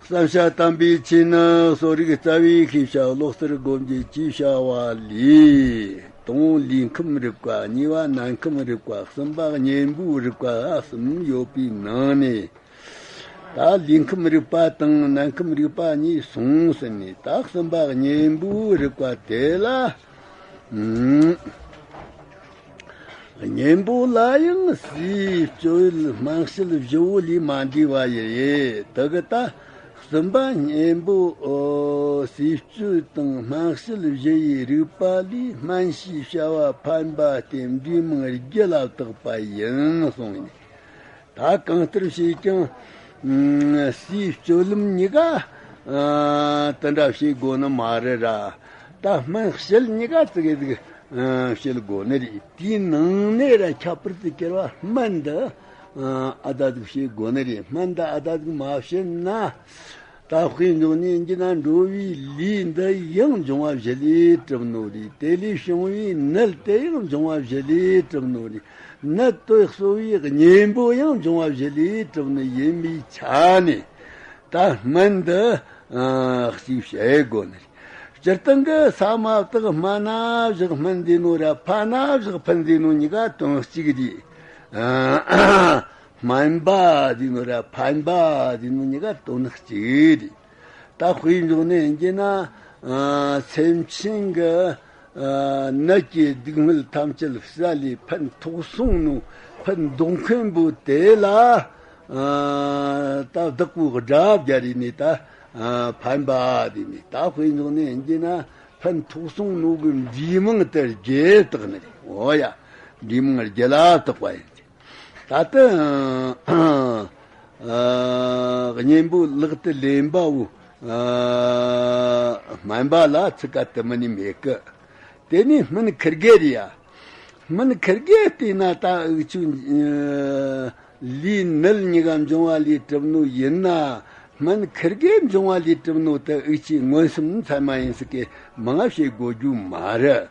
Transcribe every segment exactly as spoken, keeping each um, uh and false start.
བསམ་བྱ་དམ་པའི་ཆོས་ནི། གསོ་རིག་རྩ་བའི་ཤེས་བྱ། བློ་གསར་སྒོམ་རྒྱུ་བཅས་བྱ་བ་ལས། དང་པོ་ལུས་ཁམས་རིག་པ། གཉིས་པ་ནད་ཁམས་རིག་པ། གསུམ་པ་གཉེན་པོའི་རིག་པ། གསུམ་ཡོད་པའི་ནང་ནས། ད་ལུས་ཁམས་རིག་པ་དང་ནད་ཁམས་རིག་པ་གཉིས་སོང་ཟིན་ནས། ད་གསུམ་པ་གཉེན་པོའི་རིག་པ་དེ་ལ། ཨུམ། གཉེན་པོ་ལ་ཡང་ཟས་སྤྱོད་ཡུལ་སྨན་དཔྱད་བཞི་བོ་ལས་མ་འདས་པ་ཡི་རེད། དེ་གི་ད་གསུམ་པ་གཉེན་པོ། ཨོ། ཟས་སྤྱོད་དང་སྨན་དཔྱད་བཞི་ཡི་རིག་པ་ལས་སྨན་ཞེས་བྱ་བ་ཕན་པ་སྟེ་འབྲས་མིང་བརྒྱད་ལ་བཏགས་པ་ཡིན་གསུངས་ཡིན། ད་གང་ལྟར་བྱས་ཀྱང་། ཨ། ཟས་སྤྱོད་ལམ་གཉིས་ཀ། ཨ། དེ་འདྲ་བྱེད་དགོས་ནི་མ་རེད་ར། ད་སྨན་དཔྱད་གཉིས་ཀ་ཙི་གེ་ཟིག་ཨ། བྱེད་དགོས་ནི་རེད། དེའི་ནང་ནས་ར་ཁྱད་པར་དུ་གྱུར་བ་སྨན་འདི། ཨ། ཨ་ད་ཟིག་བྱེད་དགོས་ནི་རེད། སྨན་འདི་ཨ་ད་ཟིག་མ་བྱེད་ན། ད་དཔེ་འཇོག་ནས་ཡིན་གྱི་ན། འགྲོ་བའི་ལུས་འདི་ཡང་འབྱུང་བ་བཞི་ལས་གྲུབ་ནོ་རེད། དེ་ལས་བྱུང་བའི་ནད་དེ་ཡང་འབྱུང་བ་བཞི་ལས་གྲུབ་ནོ་རེད། ནད་དེ་གསོ་བའི་གཉེན་པོ་ཡང་འབྱུང་བ་བཞི་ལས་གྲུབ་ནི་ཡིན་པའི་ཆ་ནས། ད་སྨན་འདི། ཨ། གཅིག་བྱེད་དགོས་ནི་རེད། སྤྱིར་བཏང་གི་ས་མ་བཏགས་སྨན་ན་བཞག་སྨན་བདེ་ནོ་ར། ཕན་ན་བཞག་ཕན་བདེ་ནོ་གཉིས་ཀ་དོན་གཅིག་རེད། ཨ། སྨན་པ་བདེ་ནོ་ར་ཕན་པ་བདེ་ནོ་གཉིས་ཀ་དོན་གཅིག་རེད། ད་དཔེ་འཇོག་ནས་ཡིན་གྱི་ན། ཨ། སེམས་ཅན་གྱི། ཨ། ནད་ཀྱི་སྡུག་བསྔལ་ཐམས་ཅད་བསལ་ལས་ཕན་ཐོགས་སོང་ནོ། ཕན་འདོགས་མཁན་པོ་དེ་ལ། ཨ། ད་བདག་པོའི་དགྲ་བརྒྱབ་རེད་ནས་ད། ཨ། ཕན་པ་དེ་ནས་ད་དཔེ་འཇོག་ནས་ཡིན་གྱི་ན། ཕན་ཐོགས་སོང་ནོ་གི་འབྲས་མིང་དེ་བརྒྱད་བཏགས་ནི་རེད། འོ་ཡ། འབྲས་མིང་བརྒྱད་ལ་བཏགས་པ་ཡིན། ད་ལྟ། ཨ། གཉེན་པོ་ལག་ཏུ་ལེན་པ་བོ། ཨ། སྨན་པ་ལ་ཚིག་ཀ་དུ་མ་ནི་མེད་གི། དེ་ནས་སྨན་ཁུར་དགེ་རེད་ཡ། སྨན་ཁུར་དགེ་བལྟས་ན་ད་འུ་ཆོ། ཨ། ལུས་ནད་གཉིས་ཀ་འབྱུང་བ་ལས་གྲུབ་ནོ་ཡིན་ན། སྨན་ཁུར་དགེ་འབྱུང་བ་ལས་གྲུབ་ནོ་དེ་འུ་ཆོས་མངོན་སུམ་ཚད་མ་ཡིན་ཟིག་གི་མང་ང་བྱེད་དགོས་རྒྱུ་མ་རེད།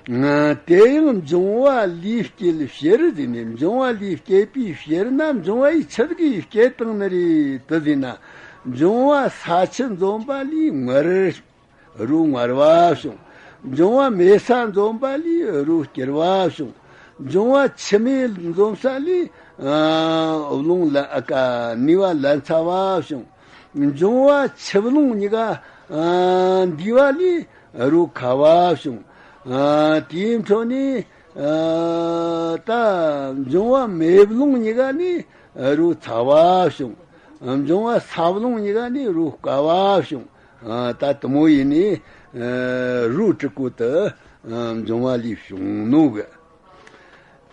ཨ། དེ་ཡང་འབྱུང་བ་ལས་སྐྱེད་ཕྱིར་ཟེར་ནས། འབྱུང་བ་ལས་སྐྱེད་པའི་ཕྱིར་ན་འབྱུང་བ་ཡི་ཆི་གིས་སྐྱེད་བཏང་ནི་རེད་དེ་ཟེར་ན། འབྱུང་བ་ས་ཆུ་འཛོམས་པ་ལས་ངར། རོ་ངར་བ་བྱུང་། འབྱུང་བ་མེ་ས་འཛོམས་པ་ལས་རོ་སྐྱུར་བ་བྱུང་། འབྱུང་བ་ཆུ་མེ་འཛོམས་ས་ལས། ཨ། རླུང་ལ། ཨ་ཀ་ནུས་པ་ལན་ཚྭ་བ་བྱུང་། འབྱུང་བ་ཆུ་རླུང་གཉིས་ཀ། ཨ། འདུས་པ་ལས་རོ་ཁ་བ་བྱུང་། ཨ། དེའི་འཕྲོ་ནས། ཨ། ད་འབྱུང་བ་མེ་རླུང་གཉིས་ཀ་ནས་རོ་ཚ་བ་བྱུང་། འབྱུང་བ་ས་རླུང་གཉིས་ཀ་ནས་རོ་བསྐ་བ་བྱུང་། ཨ། ད་དེ་མོ་ཡིན་ནས། ཨ། རོའི་དྲུག་པོ་དེ། ཨ། འབྱུང་བ་ལས་བྱུང་ནོ་གི།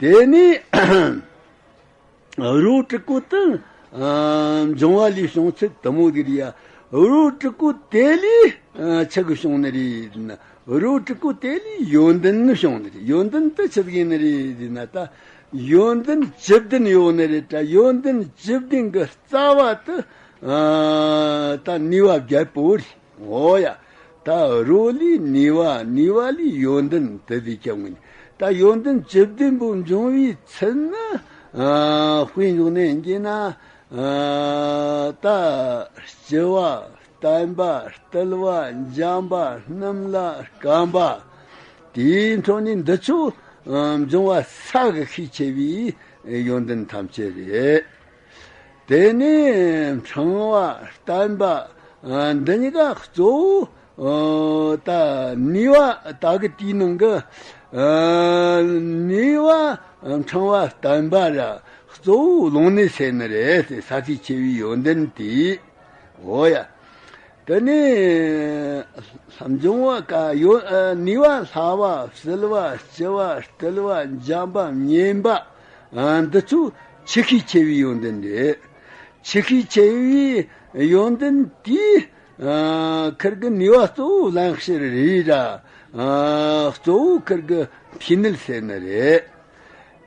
དེ་ནས། རོའི་དྲུག་པོ་དེ། ཨ། འབྱུང་བ་ལས་བྱུང་ཚུལ་དེ་མོ་གི་རེད་ཡ། རོའི་དྲུག་པོ་དེ་ལས། ཨ། ཆི་གི་བྱུང་ནི་རེད་ན། རོའི་དྲུག་པོ་དེ་ལས་ཡོན་ཏན་ནི་བྱུང་ནི་རེད། ཡོན་ཏན་དེ་ཆི་ཟིག་ཡིན་ནི་རེད་ཟེར་ན། ད་ཡོན་ཏན་བཅུ་བདུན་ཡོད་ནི་རེད་དྲ། ཡོན་ཏན་བཅུ་བདུན་གི་རྩ་བ་དེ། ཨ། ད་ནུས་པ་བརྒྱད་པོ་རེད། འོ་ཡ། ད་རོ་ལས་ནུས་པ། ནུས་པ་ལས་ཡོན་ཏན་དེ་ཟིག་ཀྱང་ཡིན། ད་ཡོན་ཏན་བཅུ་བདུན་པོ་འབྱུང་བའི་ཚུལ་ནི། ཨ། དཔེ་འཇོག་ནས་ཡིན་གྱི་ན། ཨ། ད་ལྕི་བ། བརྟན་པ། རྟུལ་བ། འཇམ་པ། སྣུམ་ལ་སྐམ་པ། དེའི་འཕྲོ་ནས་འདི་ཆོ། ཨ། འབྱུང་བ་ས་གི་ཤས་ཆེ་བའི་ཡོན་ཏན་ཐམས་ཅད་རེད། དེ་ནས་ཕྲེང་བ། བརྟན་པ། ཨ། འདི་གཉིས་ཀ་གཙོ་བོ། ཨ། ད་ནུས་པ། ད་གི་དེའི་ནང་གི། ཨ། ནུས་པ་ཕྲེང་བ་བརྟན་པ་ར་གཙོ་བོ་རླུང་ནད་སེལ་ནི་རེད་ཟེར། ས་ཆེ་ཆེ་བའི་ཡོན་ཏན་དེ། འོ་ཡ། དེ་ནས་འབྱུང་བ་ཀ་ཡོ། ཨ། ནུས་པ་སླ་བ། བསིལ་བ། ལྕི་བ། རྟུལ་བ། འཇམ་པ། མཉེན་པ། ཨ། འདི་ཚོ་ཆུ་ཤས་ཆེ་བའི་ཡོན་ཏན་རེད། ཆུ་ཤས་ཆེ་བའི་ཡོན་ཏན་དེས། ཨ། ཁིར་གི་ནུས་པ་གཙོ་བོ་རླན་གཤེར་རེད་ར། ཨ། གཙོ་བོ་ཁིར་གི་འཐུས་ནད་སེལ་ནི་རེད།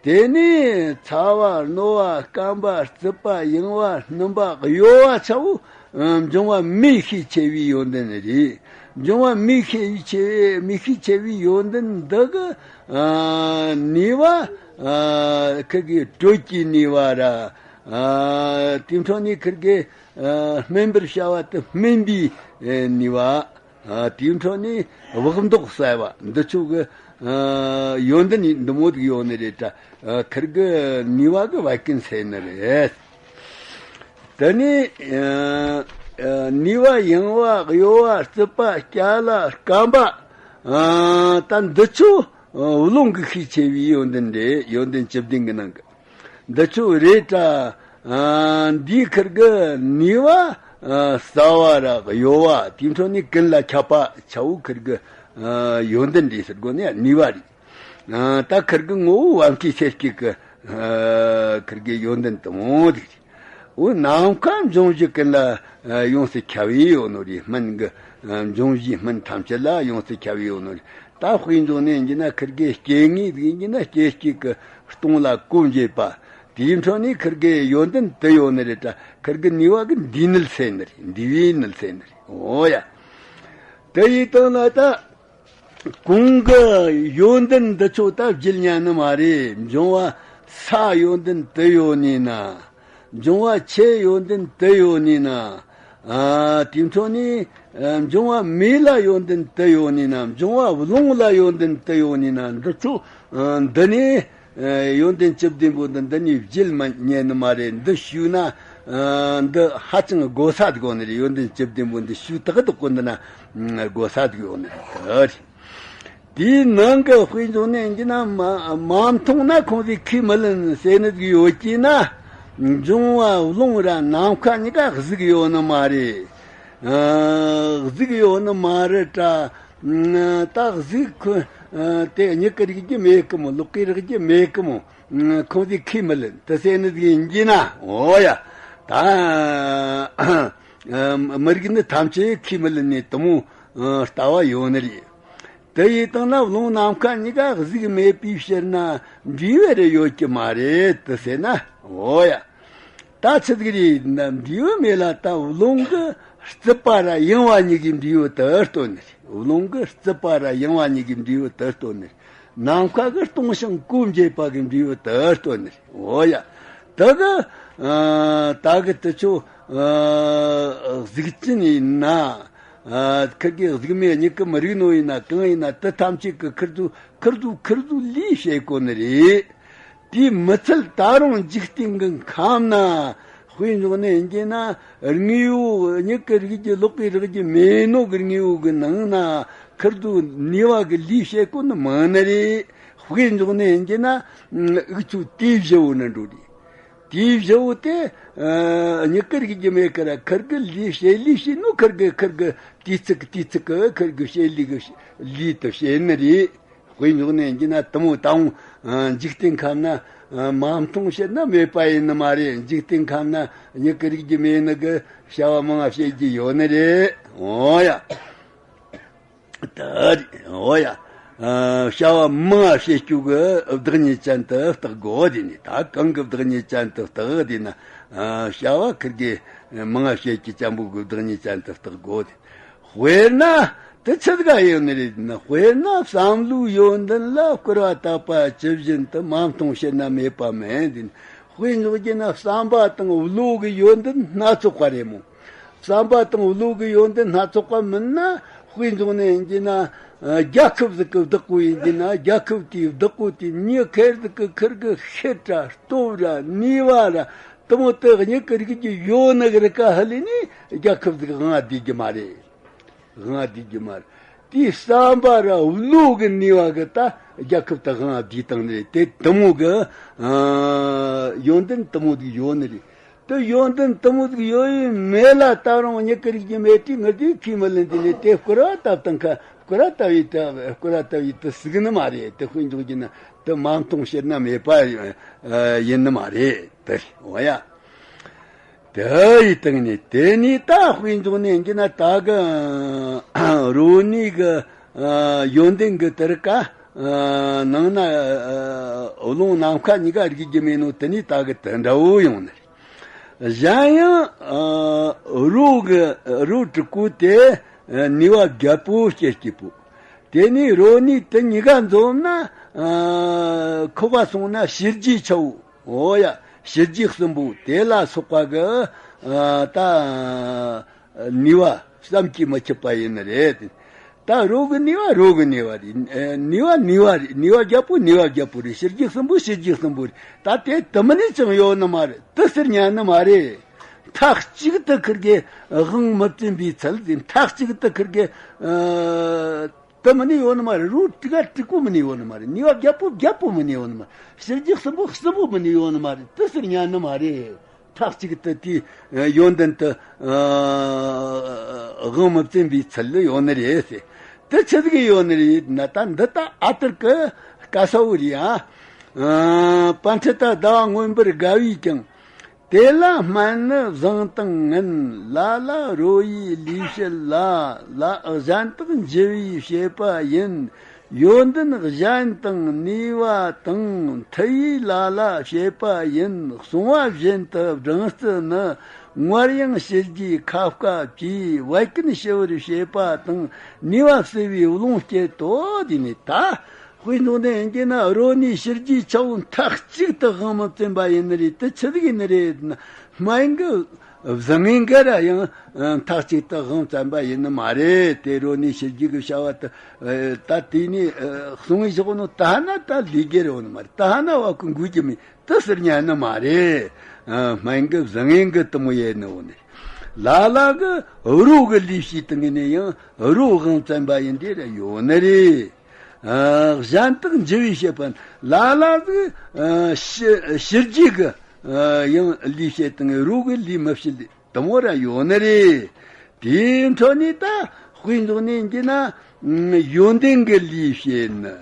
དེ་ནས་ཚ་བ། རྣོ་བ། སྐམ་པ། རྩུབ་པ། ཡང་བ། སྣུམ་པ། གཡོ་བ་ཆ་བོ། ཨ། འབྱུང་བ་མེ་ཤས་ཆེ་བའི་ཡོན་ཏན་རེད། འབྱུང་བ་མེ་ཤས་ཆེ་བའི། མེ་ཤས་ཆེ་བའི་ཡོན་ཏན་འདི་གི། ཨ། ནུས་པ། ཨ། ཁིར་གི་དྲོད་ཀྱི་ནུས་པ་ར། ཨ། དེའི་འཕྲོ་ནས་ཁིར་གི་ཨ། སྨིན་པར་བྱ་བ་དེ་སྨིན་པའི་ཨ། ནུས་པ། ཨ། དེའི་འཕྲོ་ནས་བག་མདོག་གསལ་བ། འདི་ཆོ་གི་ཨ། ཡོན་ཏན་འདི་མོ་ཟིག་ཡོད་ནི་རེད་དྲ། ཨ། ཁིར་གི་ནུས་པ་གི་བད་ཀན་སེལ་ནི་རེད། དེ་ནས་ཨ། ཨ། ནུས་པ་ཡང་བ་གཡོ་བ་རྩུབ་པ་སྐྱ་ལ་སྐམ་པ། ཨ། ད་འདི་ཆོ་ཨ། རླུང་གི་ཤས་ཆེ་བའི་ཡོན་ཏན་རེད། ཡོན་ཏན་བཅུ་བདུན་གི་ནང་གི། འདི་ཆོ་རེད་དྲ། ཨ། འདིའི་ཁིར་གི་ནུས་པ་ཨ། གསལ་བ་ར་གཡོ་བ། དེའི་འཕྲོ་ནས་ཀུན་ལ་ཁྱབ་པ། ཆ་བོ་ཁིར་གི་ཨ། ཡོན་ཏན་རེད་ཟེར་དགོས་ནི་ནུས་པ་རེད། ཨ། ད་ཁིར་གི་ངོ་བོ་བམ་ཀའི་ཚེ་སྐྱིད་གི་ཨ། ཁིར་གི་ཡོན་ཏན་དེ་མོ་ཟིག་རེད། འོ་ནམ་མཁའ་འབྱུང་བཞི་ཀུན་ལ་ཨ། ཡོངས་སུ་ཁྱབ་ཡི་ཡོད་ནོ་རེད། སྨན་གི་ཨ། འབྱུང་བཞིའི་སྨན་ཐམས་ཅད་ལ་ཡོངས་སུ་ཁྱབ་ཡི་ཡོད་ནོ་རེད། ད་དཔེ་འཇོག་ནས་ཡིན་གྱི་ན་ཁིར་གི་སྐྱེ་དངོས་ཟིག་ཡིན་གྱི་ན་སྐྱེ་དཀྱིལ་གི་སྟོང་ལ་གོ་འབྱེད་པ། དེའི་འཕྲོ་ནས་ཁིར་གི་ཡོན་ཏན་དེ་ཡོད་ནི་རེད་དྲ། ཁིར་གི་ནུས་པ་གི་འདིའི་ནུས་སེལ་ནི་རེད། འདི་བའི་ནུས་སེལ་ནི་རེད། འོ་ཡ། དེ་ཡི་སྟེང་ལ་ད་གོང་གི་ཡོན་ཏན་འདི་ཆོ་ད་བརྗེད་ཉན་ནི་མ་རེད། འབྱུང་བ་ས་ཡོན་ཏན་དེ་ཡོད་ནི་ན། འབྱུང་བ་ཆུ་ཡོན་ཏན་དེ་ཡོད་ནི་ན། ཨ། དེའི་འཕྲོ་ནས་ཨ། འབྱུང་བ་མེ་ལ་ཡོན་ཏན་དེ་ཡོད་ནི་ན། འབྱུང་བ་རླུང་ལ་ཡོན་ཏན་དེ་ཡོད་ནི་ན། འདི་ཚོ་ཨ། འདི་ནས་ཨ། ཡོན་ཏན་བཅུ་བདུན་པོ་འདི་འདི་ནས་བརྗེད་མ་ཉན་ནི་མ་རེད། འདི་ཞུས་ན་ཨ། འདི་ཧ་ཅང་དགོས་ས་དགོས་ནི་རེད། ཡོན་ཏན་བཅུ་བདུན་པོ་འདི་ཞུས་དག་དག་གོ་འདི་ན་དགོས་ས་དགོས་ནི་རེད། དེའི་ནང་གི་དཔེ་འཇོག་ནས་ཡིན་གྱི་ན་མ་མ་མཐོང་ན་ཁོང་ཚོས་ཁས་མི་ལེན་ཟེར་ནི་ཟིག་ཡོད་ཀྱི་ན། འབྱུང་བ་རླུང་ར་ནམ་མཁའ་གཉིས་ཀ་གཟུགས་ཡོད་ནི་མ་རེད། ཨ། གཟུགས་ཡོད་ནི་མ་རེད་དྲ། ད་གཟུགས་ཁོ་ཨ། དེ་མྱུ་གུ་རིག་རྒྱུ་མེད་གི་མོ། ལོག་གི་རག་རྒྱུ་མེད་གི་མོ། ཁོང་ཚོས་ཁས་མི་ལེན། དེ་ཟེར་ནི་ཟིག་ཡིན་གྱི་ན། འོ་ཡ། ད་ཨ། མི་རིགས་ནི་ཐམས་ཅད་ཁས་མི་ལེན་ནས་དེ་མོ་ཨ། ལྟ་བ་ཡོད་ནི་རེད། དེ་ཡི་སྟེང་ན་རླུང་ནམ་མཁའ་གཉིས་ཀ་གཟུགས་མེད་པའི་ཕྱིར་ན་འབྲས་བུ་རེ་ཡོད་ཀྱི་མ་རེད་དེ་ཟེར་ན། འོ་ཡ། ད་ཆི་ཟིག་རེད་ན། འབྲས་བུ་མེད་ལ་ད་རླུང་གི་རྩུབ་པ་ར་ཡང་བ་གཉིས་ཀྱི་འབྲས་བུ་དེ་སྟོན་ནི་རེད། རླུང་གི་རྩུབ་པ་ར་ཡང་བ་གཉིས་ཀྱི་འབྲས་བུ་དེ་སྟོན་ནི་རེད། ནམ་མཁའ་གི་སྟོང་ཞིང་གོ་འབྱེད་པ་གི་འབྲས་བུ་དེ་སྟོན་ནི་རེད། འོ་ཡ། དེ་གི་ཨ། ད་གི་དེ་ཆོ་ཨ། གཟུགས་ཅན་ཡིན་ན། ཨ། ཁིར་གི་གཟུགས་མེད་མྱུ་གུ་མི་རིག་ནོ་ཡིན་ན་གང་ཡིན་ན་དེ་ཐམས་ཅད་ཀྱི་ཁིར་ཚོ་ཁིར་ཚོ་ཁིར་ཚོ་ལས་བྱེད་གོ་ནི་རེད། དེ་མི་ཚད་ད་རུང་འཇིག་རྟེན་གྱི་ཁམས་ན་དཔེ་འཇོག་ནས་ཡིན་གྱི་ན། དངོས་པོ་མྱུ་གུ་རིག་རྒྱུ་ལོག་གི་རག་རྒྱུ་མེད་ནོ་གི་དངོས་པོ་གི་ནང་ན་ཁིར་ཚོ་ནུས་པ་གི་ལས་བྱེད་གོ་ནི་མ་ནི་རེད། དཔེ་འཇོག་ནས་ཡིན་གྱི་ན། འུ་ཆོ་དེའི་བཞི་བོ་ནི་འགྲོ་རེད། དེའི་བཞི་བོ་དེ་ཨ། མྱུ་གུ་རིག་རྒྱུ་མེད་ཀི་ར། ཁིར་གི་ལས་བྱེད་ལས་བྱེད་ནོ་ཁིར་གི་ཁིར་གི་དུས་ཚིགས་དུས་ཚིགས་གི་ཁིར་གི་བྱེད་ལས་གི་ལས་དེ་བྱེད་ནི་རེད། དཔེ་འཇོག་ནས་ཡིན་གྱི་ན་དེ་མོ་ད་འོང་ཨ། འཇིག་རྟེན་ཁམས་ན་ཨ། མ་མཐོང་ཕྱིར་ན་མེད་པ་ཡིན་ནི་མ་རེད། འཇིག་རྟེན་ཁམས་ན་མྱུ་གུ་རིག་རྒྱུ་མེད་ནི་གི་བྱ་བ་མང་ང་བྱེད་རྒྱུ་ཡོད་ནི་རེད། འོ་ཡ། ད་རེད། འོ་ཡ། ཨ། བྱ་བ་མང་ང་བྱེད་རྒྱུ་གི་བདག་ཉིད་ཅན་དུ་བརྟག་དགོས་དེ་ནི། ད་གང་གི་བདག་ཉིད་ཅན་དུ་བརྟག་དེ་ན། ཨ། བྱ་བ་ཁིར་གི་མང་ང་བྱེད་རྒྱུ་ཅན་པོ་གི་བདག་ཉིད་ཅན་དུ་བརྟག་དགོས་དེ། དཔེར་ན་དེ་ཆི་ཟིག་ཡོད་ནི་རེད་ན། དཔེར་ན་བསམ་བློའི་ཡོན་ཏན་ལ་སྐུར་བ་བཏབ་པ་ཇི་བཞིན་དུ། མ་མཐོང་ཕྱིར་ན་མེད་པ་མིན། དེ་ནི་དཔེ་འཇོག་རྒྱུ་ན་བསམ་པ་དང་བློ་གི་ཡོན་ཏན་སྣ་ཚོགས་པ་རེད་མོ། བསམ་པ་དང་བློ་གི་ཡོན་ཏན་སྣ་ཚོགས་པ་མིན་ན། དཔེ་འཇོག་ནས་ཡིན་གྱི་ན། རྒྱལ་ཁབ་ཟིག་གི་བདག་པོ་ཡིན་གྱི་ན། རྒྱལ་ཁབ་དེའི་བདག་པོ་དེ་མྱི་ཁེར་ཟིག་གི་ཁིར་གི་ཤེད་ར་སྟོབས་ར་ནུས་པ་ར་དེ་མོ་དེ་མྱི་གི་རིག་རྒྱུ་ཡོད་ནི་གི་རིག་ག་ཧ་ལས་ནི་རྒྱལ་ཁབ་ཟིག་དབང་བསྡུ་རྒྱུ་མ་རེད། དབང་བསྡུ་རྒྱུ་མ་རེད། དེའི་བསམ་པ་ར་བློ་གི་ནུས་པ་གི་ད་རྒྱལ་ཁབ་ད་དབང་བསྡུས་བཏང་ནི་རེད། དེ་དེ་མོ་གི་ཨ། ཡོན་ཏན་དེ་མོ་ཟིག་ཡོད་ནི་རེད། དེ་ཡོན་ཏན་དེ་མོ་ཟིག་ཡོད་ཡོད་མེད་ལ་ད་རུང་མྱི་གི་རིག་རྒྱུ་མེད་དུས་ང་ཚོས་ཁས་མི་ལེན། དེ་ནས་དེ་སྐུར་བ་བཏབ་བཏང་ཁ། སྐུར་བ་བཏབ་ཡི་དེ་སྐུར་བ་བཏབ་ཡི་དེ་ཟིག་ནི་མ་རེད། དེ་དཔེ་འཇོག་རྒྱུ་ན་དེ་མ་མཐོང་ཕྱིར་ན་མེད་པ་ཡིན་ནི་མ་རེད། དེ་རེད། འོ་ཡ། དེ་ཡི་སྟེང་ནས་དེ་ནས་ད་དཔེ་འཇོག་ནས་ཡིན་གྱི་ན། ད་གི་རོ་ནི་གི་ཡོན་ཏན་གི་དེར་ཀ་ནང་ན་རླུང་ནམ་མཁའ་གཉིས་ཀ་རིག་རྒྱུ་མེད་ནོ། དེ་ནས་ད་གི་དེ་འདྲ་བོ་ཡོང་ནི་རེད། གཞན་ཡང་རོ་གི་རོ་དྲུག་པོ་དེ་ནུས་པ་བརྒྱད་པོ་སྐྱེ་སྐྱེ་པོ། དེ་ནས་རོ་ནི་དེ་གཉིས་ཀ་འཛོམས་ན། ཁོག་པ་སོང་ན་ཕྱི་རྒྱུའི་ཆུ་བོ། འོ་ཡ། ཕྱི་རྒྱུད་གསུམ་པོ་དེ་ལ་སོགས་པ་གི་ཨ་ད་ནུས་པ་བསམ་གྱིས་མི་ཁྱབ་པ་ཡིན་ནི་རེད། ད་རོ་གི་ནུས་པ་རོ་གི་ནུས་པ་རེད། ཨ་ནུས་པ་ནུས་པ་རེད། ནུས་པ་བརྒྱད་པོ་ནུས་པ་བརྒྱད་པོ་རེད། ཕྱི་རྒྱུད་གསུམ་པོ་ཕྱི་རྒྱུད་གསུམ་པོ་རེད། ད་དེ་དུ་མ་ནས་ཀྱང་ཡོད་ནི་མ་རེད། དུ་ཟེར་ཉན་ནི་མ་རེད། མཐའ་གཅིག་ཏུ་ཁིར་གི་དབང་མི་བཙན་པའི་ཚུལ་དེ། མཐའ་གཅིག་ཏུ་ཁིར་གི་ཨ་དུ་མི་ནི་ཡོད་ནི་མ་རེད། རོ་དྲུག་ག་དྲུག་པོ་མི་ནི་ཡོད་ནི་མ་རེད། ནུས་པ་བརྒྱད་པོ་བརྒྱད་པོ་མི་ནི་ཡོད་ནི་མ་རེད། ཕྱི་རྒྱུད་གསུམ་པོ་གསུམ་པོ་མི་ནི་ཡོད་ནི་མ་རེད། དུ་ཟེར་ཉན་ནི་མ་རེད། མཐའ་གཅིག་ཏུ་དེའི་ཡོན་ཏན་དུ་ཨ་དབང་མི་བཙན་པའི་ཚུལ་ཡོད་ནི་རེད་ཟེར། དེ་ཆི་ཟིག་ཡོད་ནི་རེད་ན། ད་འདི་ད་ཨ་ཏིར་གི་བཀའ་ས་བོ་རེད་ཨ། ཨ་པཎྜི་ཏ་ཟླ་བ་མངོན་པར་དགའ་བས་ཀྱང་། དེ་ལ་སྨན་ནི་བཟང་དང་ངན། ལ་ལ་རོ་ཡི་ལུས་བྱེད་ལ། ལ་གཞན་དག་འཇུ་བའི་བྱེད་པ་ཡིན། ཡོན་ཏན་གཞན་དང་ནུས་པ་དང་། མཐུ་ཡིས་ལ་ལ་བྱེད་པ་ཡིན། གསུང་བ་བཞིན་དུ་སྦྲང་རྩི་ནི། སྔར་ཡང་ཕྱི་རྒྱུད་ཁ་བསྐ་བཅས། བད་ཀན་ཞི་བར་བྱེད་པ་དང་། ནུས་པ་བསིལ་བའི་རླུང་བསྐྱེད་དོ། དེ་ནས་ད་དཔེ་མཚོན་ནས་ཡིན་གྱི་ན་རོ་ནི་ཕྱི་རྒྱུད་ཆ་བོ་མཐའ་གཅིག་ཏུ་དབང་མི་བཙན་པ་ཡིན་ནི་རེད། དེ་ཆི་ཟིག་ཡིན་ནི་རེད་ན། སྨན་གྱི་བཟང་ངན་གྱི་ར་ཡང་མཐའ་གཅིག་ཏུ་དབང་བཙན་པ་ཡིན་ནི་མ་རེད། དེ་རོ་ནི་ཕྱི་རྒྱུད་ཀྱི་བྱ་བ་དེ་ད་དེ་ནས་གསུང་བའི་ཞོག་ནོ་ད་ན་ད་ལས་རྒྱུ་རེད་འོ་ནི་མ་རེད། ད་ན་བ་ཀུན་འགུལ་གྱི་མིན། དུ་ཟེར་ཉན་ནི་མ་རེད། ཨ་སྨན་གྱི་བཟང་ངན་གྱི་དུ་མོ་ཡེ་ནི་འོ་ནི། ལ་ལ་གི་རོ་གི་ལུས་བྱེད་དུ་ངེས་ནས་ཡང་རོ་དབང་བཙན་པ་ཡིན་དེ་ར་ཡོད་ནི་རེད། ཨ་གཞན་དག་འཇུ་བའི་བྱེད་པ་ལ་ལ་གི་ཨ་ཕྱི་ཕྱི་རྒྱུད་གི་ཨ་ཡང་ལུས་བྱེད་དུ་ངེས་རོ་གི་ལུས་མི་བྱེད་དུ་མོ་ར་ཡོད་ནི་རེད། དེའི་འཕྲོ་ནས་ད་དཔེ་འཇོག་ནས་འགྱེད་ན་ཡོན་ཏན་གི་ལུས་བྱེད་ནི།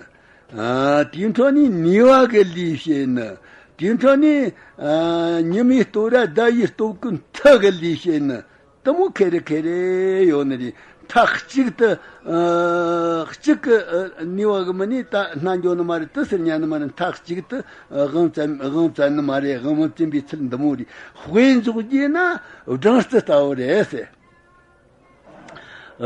ཨ་དེའི་འཕྲོ་ནས་ནུས་པ་གི་ལུས་བྱེད་ནི། དེའི་འཕྲོ་ནས་ཨ་ཉི་མའི་སྟོབས་ར་ཟླ་བའི་སྟོབས་ཀུན་མཐུ་གི་ལུས་བྱེད་ནི། དུ་མོ་ཁེ་རེ་ཁེ་རེ་ཡོད་ནི་རེད། མཐའ་གཅིག་ཏུ་ཨ་གཅིག་གི་ཨ་ནུས་པ་གི་མི་ནི་ད་སྣ་འགྱོ་ནི་མ་རེད། དུ་ཟེར་ཉན་ནི་མ་རེད། མཐའ་གཅིག་ཏུ་ཨ་དབང་བཙན་དབང་བཙན་ནི་མ་རེད། དབང་མི་བཙན་པའི་ཚུལ་འདི་མོ་རེད། དཔེ་འཇོག་རྒྱུ་ན་སྦྲང་རྩི་ལྟ་བུ་རེད་ཟེར།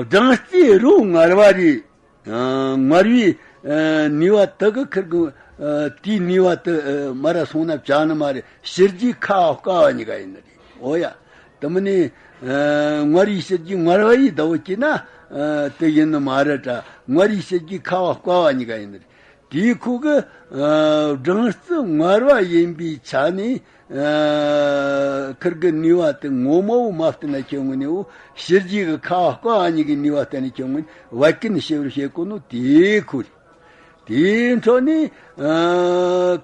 སྦྲང་རྩི་རོ་མངར་བ་རེད། ཨ་མངར་བའི་ཨ་ནུས་པ་དག་གི་ཁིར་གི་ཨ་དེའི་ནུས་པ་དུ་ཨ་མ་ར་སོང་ན་བྱ་ནི་མ་རེད། ཕྱི་རྒྱུད་ཁ་བ་བསྐ་བ་གཉིས་ཀ་ཡིན་ནི་རེད། འོ་ཡ། དུ་མི་ནི་ཨ་མངར་བའི་ཕྱི་རྒྱུད་མངར་བ་ཡིས་ཟླ་བོ་སྐྱེས་ན་ཨ་དུ་ཡིན་ནི་མ་རེད་དྲ། མངར་བའི་ཕྱི་རྒྱུད་ཁ་བ་བསྐ་བ་གཉིས་ཀ་ཡིན་ནི་རེད། དེའི་ཁུག་གི་ཨ་སྦྲང་རྩི་མངར་བ་ཡིན་པའི་ཆ་ནས། ཨ་ཁིར་གི་ནུས་པ་དེ་ངོ་མ་བོ་མ་བསྟན་ན་ཁྱོད་ངོ་ནས་བོ་ཕྱི་རྒྱུད་གི་ཁ་བ་བསྐ་བ་གཉིས་ཀྱི་ནུས་པ་བསྟན་ན་ཁྱོད་ངོ་ནས་བད་ཀན་ཞི་བར་བྱེད་གོ་ནོ་དེའི་ཁུར། དེའི་འཕྲོ་ནས་ཨ་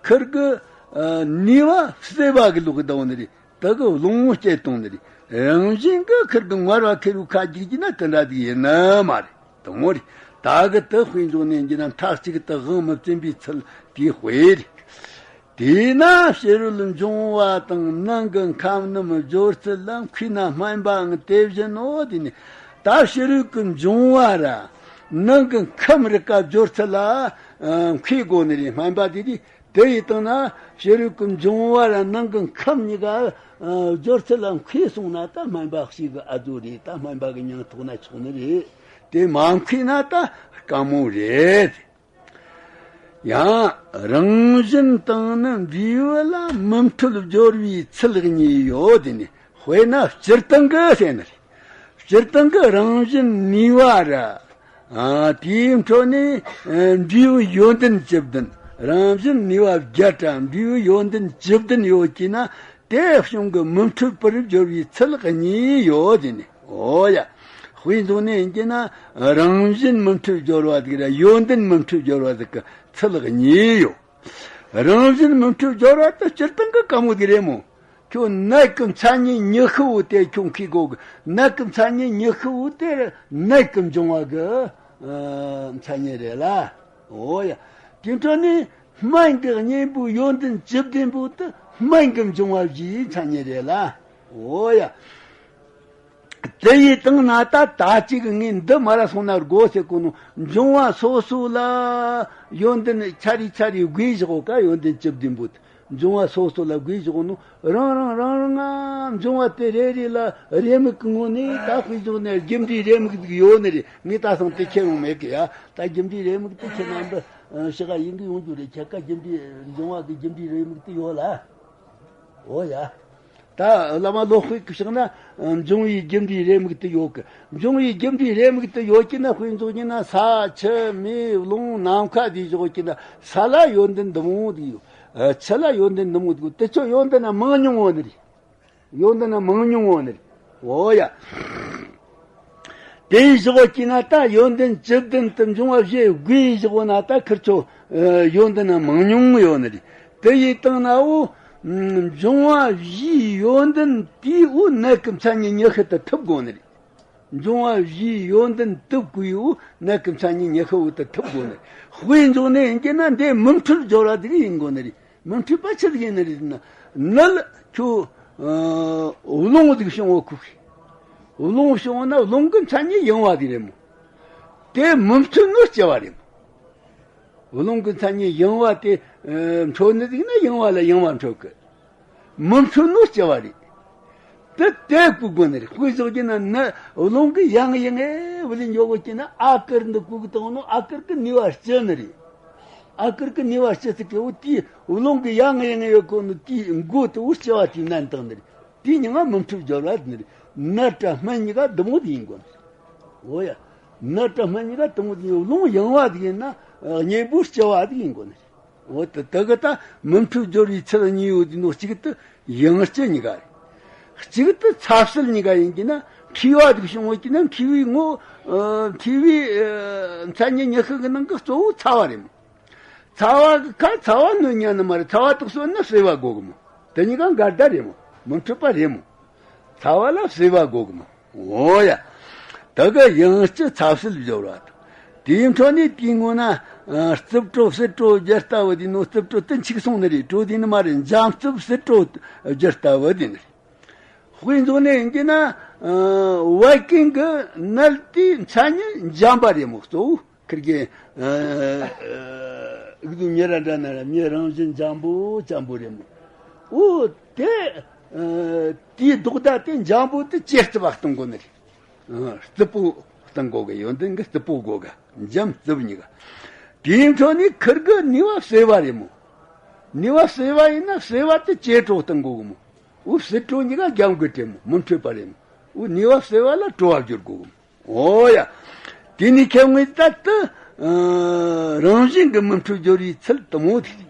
ཁིར་གི་ཨ་ནུས་པ་བསིལ་བ་གི་ལོག་གི་ཟླ་བོ་ནི་རེད། དེ་གི་རླུང་བོ་སྐྱེད་གཏོང་ནི་རེད། རང་བཞིན་གི་ཁིར་གི་མངར་བ་ཁེར་བོ་ཁ་རྒྱུག་རྒྱུ་ན་དེ་འདྲ་ཟིག་ཡིན་ནི་མ་རེད། དང་བོ་རེད། ད་གི་དུ་དཔེ་འཇོག་ནས་འགྱེད་ན་མཐའ་གཅིག་ཏུ་དབང་མི་བཙན་པའི་ཚུལ་དེའི་དཔེ་རེད། དེས་ན་ཕྱི་རོལ་འབྱུང་བ་དང་ནང་གི་ཁམས་རྣམས་སྦྱོར་ཚུལ་ལ་མཁས་ན་སྨན་པའང་དེ་བཞིན་ནོ། དེ་ནི་ད་ཕྱི་རོལ་གྱི་འབྱུང་བ་ར་ནང་གི་ཁམས་རིག་ག་སྦྱོར་ཚུལ་ལ་ཨ་མཁས་དགོ་ནི་རེད། སྨན་པ་དེ་དེ་དེ་ཡི་སྟེང་ན་ཕྱི་རོལ་གྱི་འབྱུང་བ་ར་ནང་གི་ཁམས་གཉིས་ཀ་ཨ་སྦྱོར་ཚུལ་ལ་མཁས་སོང་ན་ད་སྨན་པ་ཞིག་གི་ཨ་ཛོ་རེད། ད་སྨན་པ་གི་མྱིང་ཐོགས་ན་ཆོག་ནི་རེད། དེ་མ་མཁས་ན་ད་དཀའ་མོ་རེད། ཡང་རང་བཞིན་དང་ནི་འབྲས་བུ་ལ་མི་མཐུན་སྦྱོར་བའི་ཚུལ་གཉིས་ཡོད། དེ་ནི་དཔེར་ན་སྤྱིར་བཏང་གི་ཟེར་ནི་རེད། སྤྱིར་བཏང་གི་རང་བཞིན་ནུས་པ་ར། ཨ་དེའི་འཕྲོ་ནས་ཨ་འབྲས་བུ་ཡོན་ཏན་བཅུ་བདུན། རང་བཞིན་ནུས་པ་བརྒྱད་དྲ་འབྲས་བུ་ཡོན་ཏན་བཅུ་བདུན་ཡོད་ཀྱི་ན། དེ་གཞུང་གི་མི་འཕྲོད་པར་སྦྱོར་བའི་ཚུལ་གཉིས་ཡོད་དེ་ནི། འོ་ཡ། དཔེ་མཚོན་ནས་ཡིན་གྱི་ན་རང་བཞིན་མི་འཕྲོད་སྦྱོར་བ་ཟིག་ར་ཡོན་ཏན་མི་འཕྲོད་སྦྱོར་བ་ཟིག་གི་ཚུལ་གཉིས་ཡོད། རང་བཞིན་མི་འཕྲོད་སྦྱོར་བ་དེ་སྤྱིར་བཏང་གི་དཀའ་མོ་ཟིག་རེད་མོ། ཁྱོད་ནད་ཀྱི་མཚན་ཉིད་ཉི་ཤུ་བོ་དེ་ཁྱོད་མཁས་དགོ་གི། ནད་ཀྱི་མཚན་ཉིད་ཉི་ཤུ་བོ་དེ་ནད་ཀྱི་འབྱུང་བ་གི་ཨ་མཚན་ཉིད་རེད་ལ། འོ་ཡ། དེ་འཕྲོ་ནས་སྨན་གྱི་གཉེན་པོའི་ཡོན་ཏན་བཅུ་བདུན་པོ་དེ་སྨན་གྱི་འབྱུང་བ་བཞིའི་མཚན་ཉིད་རེད་ལ། འོ་ཡ། དེ་ཡི་སྟེང་ན་ད་ད་ཅིག་ངས་འདི་མ་ར་སོང་ན་དགོ་ཟེར་གོ་ནོ། འབྱུང་བ་སོ་སོ་ལ་ཡོན་ཏན་ཆ་རེ་ཆ་རེ་བགོས་བཞག་ག་ཡོན་ཏན་བཅུ་བདུན་པོ་དེ། འབྱུང་བ་སོ་སོ་ལ་བགོས་བཞག་ནོ། རང་རང་རང་རང་ང་འབྱུང་བ་དེ་རེ་རེ་ལ་རེའུ་མིག་གི་ངོས་ནས་ད་དཔེ་བཞག་ནས་རྒྱུ་འབྲས་རེའུ་མིག་ཟིག་ཡོད་ནི་རེད། ངས་ད་སང་དེ་ཁྱེར་ཡོང་མེད་གི་ཡ། ད་རྒྱུ་འབྲས་རེའུ་མིག་དེ་ཁྱེར་ན་འདི་ཤི་ག་ཡིན་གི་ཡོང་རྒྱུ་རེད། ཁྱེད་ཀ་རྒྱུ་འབྲས་འབྱུང་བ་གི་རྒྱུ་འབྲས་རེའུ་མིག་དེ་ཡོད་ལ། འོ་ཡ། ད་བླ་མ་བློ་དཔེ་གི་ཕྱག་ན་འབྱུང་བའི་རྒྱུ་འབྲས་རེ་མིག་ཏུ་ཡོད་གི། འབྱུང་བའི་རྒྱུ་འབྲས་རེ་མིག་ཏུ་ཡོད་ཀྱི་ན། དཔེ་འཇོག་ཀྱི་ན། ས་ཆུ་མེ་རླུང་ནམ་མཁའ་དེ་བཞག་ཀྱི་ན། ས་ལ་ཡོན་ཏན་འདི་མོ་དེ་ཡོད། ཆུ་ལ་ཡོན་ཏན་འདི་མོ་དེ་ཡོད། དེ་ཚོ་ཡོན་ཏན་ན་མང་ཉུང་བོ་ནི་རེད། ཡོན་ཏན་ན་མང་ཉུང་བོ་ནི་རེད། འོ་ཡ། དེ་ཡི་བཞག་གི་ན་ད་ཡོན་ཏན་བཅུ་བདུན་དུ་འབྱུང་བ་བཞི་དགུ་ཡི་བཞག་ན། ད་ཁིར་ཚོ་ཡོན་ཏན་ན་མང་ཉུང་ཡོད་ནི་རེད། དེ་ཡི་སྟེང་ན་འོ། འབྱུང་བ་བཞིའི་ཡོན་ཏན་དེའི་འོ་ནད་ཀྱི་མཚན་ཉིད་ཉི་ཤུ་དུ་ཐུབ་དགོས་ནི་རེད། འབྱུང་བ་བཞིའི་ཡོན་ཏན་དུ་བཀོད་འོ་ནད་ཀྱི་མཚན་ཉིད་ཉི་ཤུ་འོ་དུ་ཐུབ་དགོས་ནི་རེད། དཔེ་འཇོག་ནི་ཡིན་གྱི་ན་འདི་མི་འཁྲུལ་སྦྱོར་བ་དེ་ཡིན་དགོས་ནི་རེད། མི་འཁྲུལ་པ་ཆི་ཟིག་ཡིན་ནི་རེད་ན། ནད་ཁྱོད་རླུང་ཟིག་བྱུང་བ་ཁུག་གི། རླུང་བྱུང་བ་ན་རླུང་གི་མཚན་ཉིད་ཡང་བ་དེ་རེད་མོ། དེ་མི་འཁྲུལ་ནོ་སྐྱེ་བ་རེད་མོ། རླུང་གི་མཚན་ཉིད་ཡང་བ་དེ་འཁྲུལ་ནི་ཟིག་ན་ཡང་བ་ལ་ཡང་བ་འཁྲུལ་གི། མི་འཁྲུལ་ནོ་སྐྱེ་བ་རེད། དེ་དེ་བཀོད་དགོས་ནི་རེད། དཔེ་འཇོག་གི་ན་ནི་རླུང་གི་ཡང་ཡང་ངེ་བ་ལས་འཇོག་གི་ན་ཨ་ཀར་འདི་བཀོད་གི་བཏང་ནོ་ཨ་ཀར་གི་ནུས་པ་སྐྱེ་ནི་རེད། ཨ་ཀར་གི་ནུས་པ་སྐྱེ་ཚིག་གི་འོ་དེའི་རླུང་གི་ཡང་ཡང་ཡོད་གོ་ནི་དེའི་མགོ་དེ་འོ་སྐྱེ་བ་དེའི་ནན་དང་ནི་རེད། དེའི་མྱིང་ང་མི་འཁྲུལ་སྦྱོར་བ་ནི་རེད། ནད་དྲག་སྨན་གཉིས་ཀ་འདི་མོ་དེ་ཡིན་དགོས་ནི་རེད། འོ་ཡ། ནད་དྲག་སྨན་གཉིས་ཀ་འདི་མོ་དེ་ཡིན། རླུང་ཡང་བ་དེ་ཡིན་ན་གཉེན་པོ་སྐྱེ་བ་དེ་ཡིན་དགོས་ནི་རེད། འོ་དེ་དེ་གི་ད་མི་འཁྲུལ་སྦྱོར་བའི་ཚུལ་གཉིས་ཡོད་དེ་ནོ། གཅིག་དེ་ཡང་སྐྱེ་གཉིས་ཀ་རེད། གཅིག་དེ་ཚ་བསིལ་གཉིས་ཀ་ཡིན་གྱི་ན་མཁྲིས་པ་དེ་བྱུང་བ་གྱི་ན་མཁྲིས་པའི་ངོ་། མཁྲིས་པའི་མཚན་ཉིད་ཉི་ཤུ་གི་ནང་གི་གཙོ་བོ་ཚ་བ་རེད་མོ། ཚ་བ་གི་ཁ་ཚ་བ་གནོད་ཉན་ནི་མ་རེད། ཚ་བ་དེ་གསོད་ན་བསིལ་བ་དགོས་གི་མོ། དེ་གཉིས་ཀ་འགལ་ཟླ་རེད་མོ། མི་འཁྲུལ་པ་རེད་མོ། ཚ་བ་ལ་བསིལ་བ་དགོས་གི་མོ། འོ་ཡ། ད་ག་ཡང་སྤྱི་ཚ་བསིལ་སྦྱོར་བ་དང་། དེའི་འཕྲོ་ནས་དེའི་སྔོན་ན་རྩུབ་དྲོ་བསིལ་དྲོ་སྦྱར་ལྟ་བུ་དེ་ནོ། རྩུབ་དྲོ་དེ་འཆུག་སོང་ནི་རེད། དྲོ་དེ་ནི་མ་རེད། འཇམ་རྩུབ་བསིལ་དྲོ་སྦྱར་ལྟ་བུ་དེ་ནི་རེད། དཔེ་འཇོག་ནས་ཡིན་གྱི་ན། བད་ཀན་གྱི་ནད་དེའི་མཚན་ཉིད་འཇམ་པ་རེད་མོ། གཙོ་བོ་ཁིར་གི་ཨུག་དུ་མྱི་ར་འདྲ་ན་ར་མྱི་རང་བཞིན་འཇམ་པོ་འཇམ་པོ་རེད་མོ། འོ་དེ་དེའི་ལྡོག་ཟླ་དེ་འཇམ་པོ་དེ་ཇེ་རྩུབ་པ་གཏོང་དགོས་ནི་རེད། རྩུབ་པོ་གཏོང་དགོས་གི། ཡོན་ཏན་གི་རྩུབ་པོ་དགོས་གི། འཇམ་རྩུབ་གཉིས་ཀ། དེའི་འཕྲོ་ནས་ཁིར་གི་ནུས་པ་བསིལ་བ་རེད་མོ། ནུས་པ་བསིལ་བ་ཡིན་ན་བསིལ་བ་དེ་ཇེ་དྲོ་གཏོང་དགོས་གི་མོ། འོ་བསིལ་དྲོ་གཉིས་ཀ་འཇམ་དགོས་ཏེ་མོ། མི་འཕྲོད་པ་རེད་མོ། འོ་ནུས་པ་བསིལ་བ་ལ་དྲོ་བ་སྦྱོར་དགོས་གི་མོ། འོ་ཡ། དེ་ནི་ཁྱད་ངོས་ད་དུ་རང་བཞིན་གྱི་མི་འཕྲོད་སྦྱོར་བའི་ཚུལ་དུ་མོ་དེ་རེད།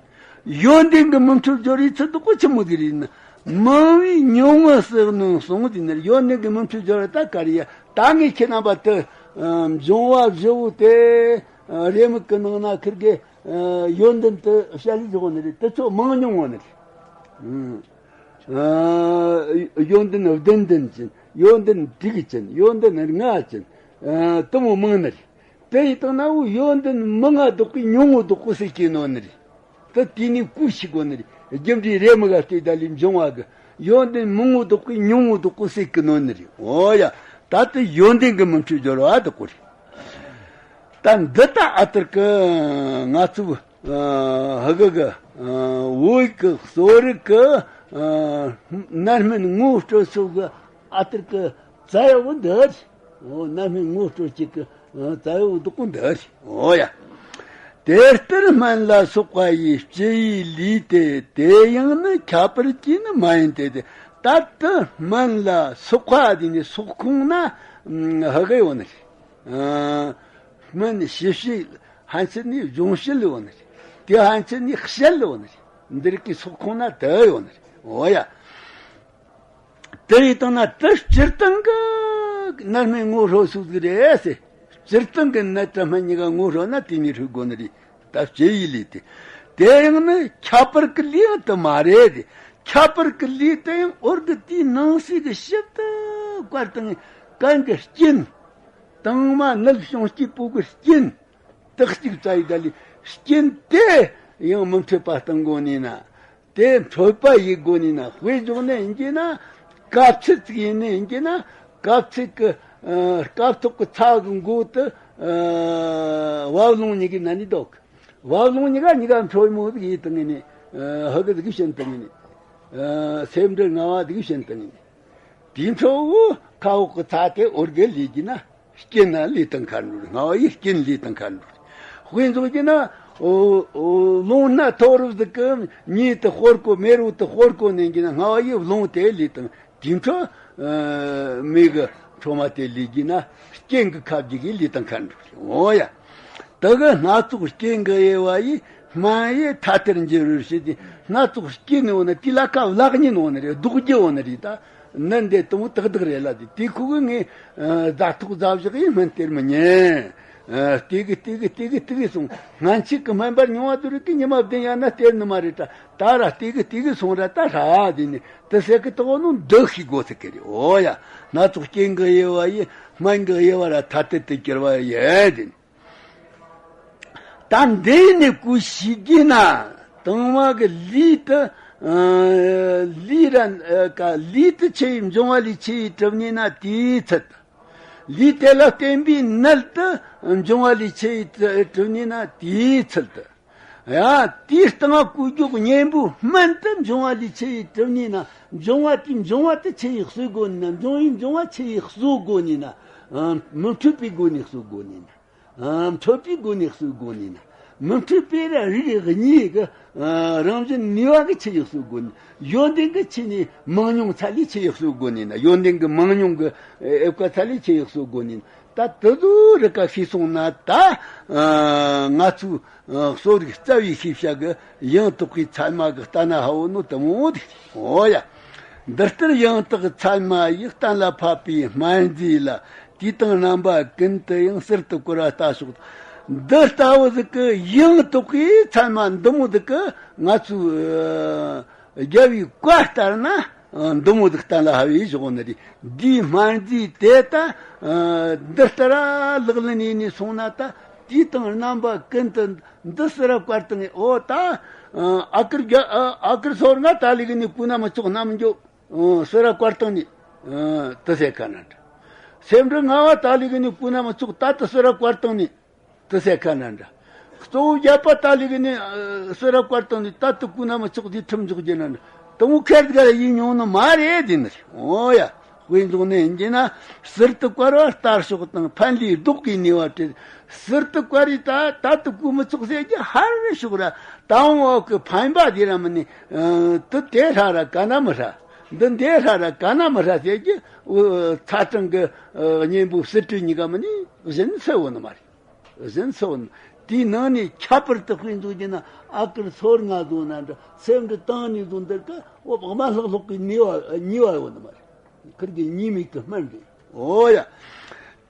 ཡོན་ཏན་གྱི་མི་འཕྲོད་སྦྱོར་བའི་ཚུལ་དུ་གོ་ཆི་མོ་དེ་རེད་ན། མང་བའི་ཉུང་ངུ་བསྲེགས་ནས་གསུངས་དེ་ནི་ཡོན་ཏན་གྱི་མི་འཕྲོད་སྦྱོར་བ་ད་ག་རེ་ཡ། ད་ངས་ཁྱེད་རྣམ་པ་དུ་འབྱུང་བ་བཞི་བོ་དེ་རེ་མིག་གི་ནང་ན་ཁིར་གི་ཡོན་ཏན་དུ་བཤད་ལས་བཞག་ནི་རེད། དེ་ཚོ་མང་ཉུང་བོ་ནི་རེད། ཡོན་ཏན་བདུན་ལྡན་ཅན། ཡོན་ཏན་དྲུག་ཅན། ཡོན་ཏན་ལྔ་ཅན། དུ་མོ་མང་ནི་རེད། དེ་ཡི་སྟེང་ན་འོ་ཡོན་ཏན་མང་ང་བདོག་གི་ཉུང་ངུ་བདོག་གོ་སྲིད་ཀྱི་ནོ་ནི་རེད། དེ་དེ་ནི་ཀུ་ཤི་གོ་ནི་རེད། རྒྱུ་འབྲས་རེ་མིག་ག་ལྟོས་ད་ལས་འབྱུང་བ་གི་ཡོན་ཏན་མང་ངུ་བདོག་གི་ཉུང་ངུ་བདོག་གོ་སྲིད་ཀྱི་ནོ་ནི་རེད། འོ་ཡ། ད་དེ་ཡོན་ཏན་གྱི་མི་འཕྲོད་སྦྱོར་བ་དེ་གོ་རེད། ད་འདི་ད་ཨ་ཏིར་གི་ང་ཚོ་ཧ་གི་གི་བོད་གི་གསོ་རིག་གི་རྣམ་སྨིན་ངོ་སྤྲོད་སོགས་གི་ཨ་ཏིར་གི་རྩ་ཡག་པོ་འདི་རེད། འོ་རྣམ་སྨིན་ངོ་སྤྲོད་ཅིག་གི་རྩ་ཡག་པོ་འདུག་པོ་འདི་རེད། འོ་ཡ། དེ་ལྟར་སྨན་ལ་སོགས་པ་ཡི་སྤྱི་ཡི་ལུས་ཏེ། དེ་ཡང་ནི་ཁྱད་པར་གྱིས་ནི་མ་ཡིན་ཏེ། དེ་ད་ལྟ་སྨན་ལ་སོགས་པ་དེ་ནི་སོགས་ཁོངས་ན་ཧ་གི་ཡོད་ནི་རེད། སྨན་ཞིབ་བཤད་ཕན་ཚུན་ནི་སྦྱོང་བྱེད་ལ་ཡོད་ནི་རེད། དེ་ཕན་ཚུན་ནི་བཤད་ལ་ཡོད་ནི་རེད། འདི་རིགས་ཀྱི་སོགས་ཁོངས་ན་དེ་ཡོད་ནི་རེད། འོ་ཡ། དེ་ཡི་སྟེང་ན་དེ་སྤྱིར་བཏང་གི་རྣམ་སྨིན་ངོ་སྤྲོད་སོགས་ཟིག་རེད་ཟེར། སྤྱིར་བཏང་གི་ནད་དྲག་སྨན་གཉིས་ཀ་ངོ་སྤྲོད་ན་དེ་ནི་འཁྲུལ་དགོས་ནི་རེད། ད་སྤྱི་ཡི་ལུས་ཏེ། དེ་ཡང་ནི་ཁྱད་པར་གྱི་ལུས་ཡང་དུ་མ་རེད་དེ། ཁྱད་པར་གྱི་ལུས་དེ་ཡང་འོར་གི་དེའི་ནང་གསེས་ཀྱི་ཞིབ་ཏུ་བཀར་བཏང་གན་གྱི་རྐྱེན། དང་མ་ནད་བྱུང་སྐྱེས་པོ་གི་རྐྱེན། དག་ཅིག་བཙའ་ཡི་ད་ལི་རྐྱེན་དེ་ཡང་མི་འཕྲོད་པ་གཏང་དགོས་ནི་ན། དེ་འཕྲོད་པ་ཡི་སྒོ་ནས་ན། དཔེ་འཇོག་ནས་ཡིན་གྱི་ན། དཀར་ཚིལ་ཅིག་ཡིན་ནས་ཡིན་གྱི་ན། དཀར་ཚིལ་གི་ཨ་སྐབས་ཐོག་གི་ཚྭ་གི་མགོ་དུ་ཨ་བབ་ལོང་གཉིས་ཀྱི་ན་ནི་འདུག་བབ་ལོང་གཉིས་ཀ་གཉིས་ཀ་འཕྲོད་མོ་ཟིག་ཡིན་དང་ངེ་ནི། ཨ་ཧ་གི་ཟིག་བྱིན་དང་ངེ་ནི། ཨ་སེམས་འདྲ་ང་བ་ཟིག་བྱིན་དང་ངེ་ནི། དེའི་འཕྲོ་བོ་ཁ་འོག་གི་ཚྭ་དེ་འོར་གི་ལུས་ཀྱི་ན། རྐྱེན་ན་ལུས་དང་ཁ་འགྲོ། རྔ་བ་ཡི་རྐྱེན་ལུས་དང་ཁ་འགྲོ། དཔེ་འཇོག་གི་ན། ཨོ། ཨོ། རླུང་སྣ་ཐོ་རུ་ཟིག་གི་མྱེ་དེ་ཤོར་གོ་མེ་རུ་དེ་ཤོར་གོ་ནས་གི་ན་སྔ་བ་ཡི་རླུང་དེ་ལུས་དང་དེ་འཕྲོ་མེ་གི་འཕྲོ་མ་དེ་ལུས་གི་ན་རྐྱེན་གི་ཁ་བརྒྱུད་གི་ལུས་དང་ཁ་འགྲོ་རེད། ཨོ་ཡ། དེ་གི་སྣ་ཚོགས་རྐྱེན་གི་དབྱེ་བ་ཡི་སྨན་ཡི་ཐ་དད་འགྱུར་རུ་ཞེས་ཏེ། སྣ་ཚོགས་རྐྱེན་ནི་འོ་ན་དེ་ལ་ཁ་བླག་ཉིན་འོ་ན་རེད། ལྡོག་རྒྱུ་འོ་ན་རེད། ད་ནི་འདི་དུ་མོ་ཏག་ཏག་རེད་ལ། དེ་དེ་ཁུ་གི་ངས་ཨ་རྫ་ཐོག་རྫ་བཞག་ཡིན་སྨན་སྟེར་མི་ཉན། ཨ་དེ་གི་དེ་གི་དེ་གི་དེ་གི་སོང་། སྔན་ཆད་ཀྱི་སྨན་པར་མྱོང་བ་དུ་རིག་གི་ཉི་མ་བདུན་ཡང་ན་སྟེར་ནི་མ་རེད། ད་ད་ར་དེ་གི་དེ་གི་སོང་ར་ད་ཧྲ་དེ་ནི་དེ་སེ་གི་དོག་ནོ་འདི་ཤི་དགོས་ཟེར་གི་རེད། འོ་ཡ། སྣ་ཚོགས་རྐྱེན་གི་དབྱེ་བ་ཡི་སྨན་གི་དབྱེ་བ་ར་ཐ་དད་དུ་གྱུར་པ་ཡི་དེ་ནི། ད་འདི་ནི་ཀུ་ཤི་གི་ན་དང་བ་གི་ལུས་དེ། ཨ་ལུས་ར་ཨ་ཀ་ལུས་དེ་ཆི་ཡི་འབྱུང་བ་ལས་ཆི་ཡི་གྲུབ་ནི་ན་དེའི་ཚུལ་དུ། ལུས་དེ་ལ་བརྟེན་པའི་ནད་དེ་འབྱུང་བ་ལས་ཆི་ཡི་གྲུབ་ནི་ན་དེའི་ཚུལ་དུ། ཡ། དེའི་སྟེང་ཀུ་རྒྱུག་གཉེན་པོའི་སྨན་དེ་འབྱུང་བ་ལས་ཆི་ཡི་གྲུབ་ནི་ན། འབྱུང་བ་དེའི་འབྱུང་བ་དེ་ཆི་ཡི་གསོད་དགོས་ནི་ན། འབྱུང་བའི་འབྱུང་བ་ཆི་ཡི་གསོད་དགོས་ནི་ན། ཨ་མི་འཕྲོད་པའི་སྒོ་ནས་གསོད་དགོས་ནི་ན། ཨ་འཕྲོད་པའི་སྒོ་ནས་གསོད་དགོས་ནི་ན། མི་འཕྲོད་པའི་ར་རིགས་གཉིས་ཀྱི་ཨ་རང་བཞིན་ནུས་པ་གི་ཆི་ཡི་གསོད་དགོས་ནི། ཡོན་ཏན་གྱི་ཆི་ནི་མང་ཉུང་ཚ་ལས་ཆི་ཡི་གསོད་དགོས་ནི་ན། ཡོན་ཏན་གྱི་མང་ཉུང་གི་ཨེ་བཀའ་ཚ་ལས་ཆི་ཡི་གསོད་དགོས་ནི་ན། ད་དེ་ཚོ་རིགས་ཀ་ཤེས་སོང་ན་ད་ཨ་ང་ཚོའི་ཨ་གསོ་རིག་རྩ་བའི་ཤེས་བྱ་གི་ཡང་དག་པའི་ཚད་མ་གི་ལྟ་ན་ཧ་བོ་ནོ་དེ་མོ་དེ། འོ་ཡ། འདི་ལྟར་ཡང་དག་ཚད་མ་ཡི་གཏན་ལ་ཕབ་པའི་སྨན་རྫས་ལ། དུས་དང་རྣམ་པ་ཀུན་ཏུ་ཡང་ཟུར་དུ་བཀོལ་བ་ལྟ་ཞོག། འདི་ལྟ་བུ་ཟིག་གི་ཡང་དག་པའི་ཚད་མ་འདི་མོ་ཟིག་གི་ང་ཚོའི་ཨ་རྒྱལ་བའི་བཀའ་ལྟར་ན་འདི་མོ་ཟིག་གཏན་ལ་ཕབ་པའི་ཞོག་ནི་རེད། འདིའི་སྨན་རྫས་དེ་ད་འདི་ལྟར་ལག་ལེན་ཡེ་ནས་སོང་ན་ད་དུས་དང་རྣམ་པ་ཀུན་ཏུ་འདི་ཟུར་ར་བཀལ་བཏང་ངས། འོ་ད་ཨ་ཀར་རྒྱ་ཨ་ཀར་སོར་ང་ད་ལི་གི་ནི་ཀུ་ན་མི་ཆོག་ན་མི་འགྱོ། ཨོ་ཟུར་ར་བཀལ་བཏང་ནི། ཨོ་དེ་ཟེར་ཁ་ན་འདྲ། སེམས་འགྲོ་ལྔ་བ་ད་ལི་གི་ནི་ཀུ་ན་མི་ཆོག་ད་དེ་ཟུར་ར་བཀལ་བཏང་ནི། དེ་ཟེར་ཁ་ན་འདྲ། གཙོ་བོ་བརྒྱད་པ་ད་ལི་གི་ནི་ཨོ་ཟུར་ར་བཀལ་བཏང་ནི། ད་དེ་ཀུ་ན་མི་ཆོག་དེ་ཁྲིམས་འཇོག་རྒྱུ་ན་འདྲ། དེ་མོ་ཁེར་དགའ་ཡིན་མྱོང་ནི་མ་རེད་དེ་ནི་རེད། ཨོ་ཡ། དཔེ་འཇོག་ནས་ཡིན་གྱི་ན་ཟུར་དུ་བཀལ་བ་ལྟར་ཤོག་དང་ཕན་ལས་ལྡོག་གི་ནུས་པ་བྲལ། ཟུར་དུ་བཀལ་རེ་ད་ད་དེ་བཀོལ་མི་ཆོག་ཟེར་གྱི་ཧར་ཤོག་ར། ད་འོག་གི་ཕན་པ་དེ་ར་མི་ནི། ཨ་དེ་དེ་ཧྲ་ར་ག་ན་མི་ཧྲ། འདི་འདི་ཧྲ་ར་ག་ན་མི་ཧྲ་ཟེར་གྱི། ཨོ་ཚ་གྲང་གི་ཨ་གཉེན་པོ་སྲིད་གྲོས་གཉིས་ཀ་མི་ནི་གཞན་སུ་འོ་ནི་མ་རེད། གཞན་སུ་འོ་ནི། དེའི་ནང་ནས་ཁྱད་པར་དུ་དཔེ་འཇོག་རྒྱུ་ན་ཨ་ཀར་སོར་ང་བཟུང་ན་འདྲ། སེམས་འདི་བཏང་ནས་བཟུང་འདིར་ཀ་འོ་བག་མ་ལྷག་ལྷོག་གི་ནུས་པ་ནུས་པ་འོ་ནི་མ་རེད། ཁིར་གི་ཉེས་དམིགས་ཀྱི་སྨན་རེད། འོ་ཡ།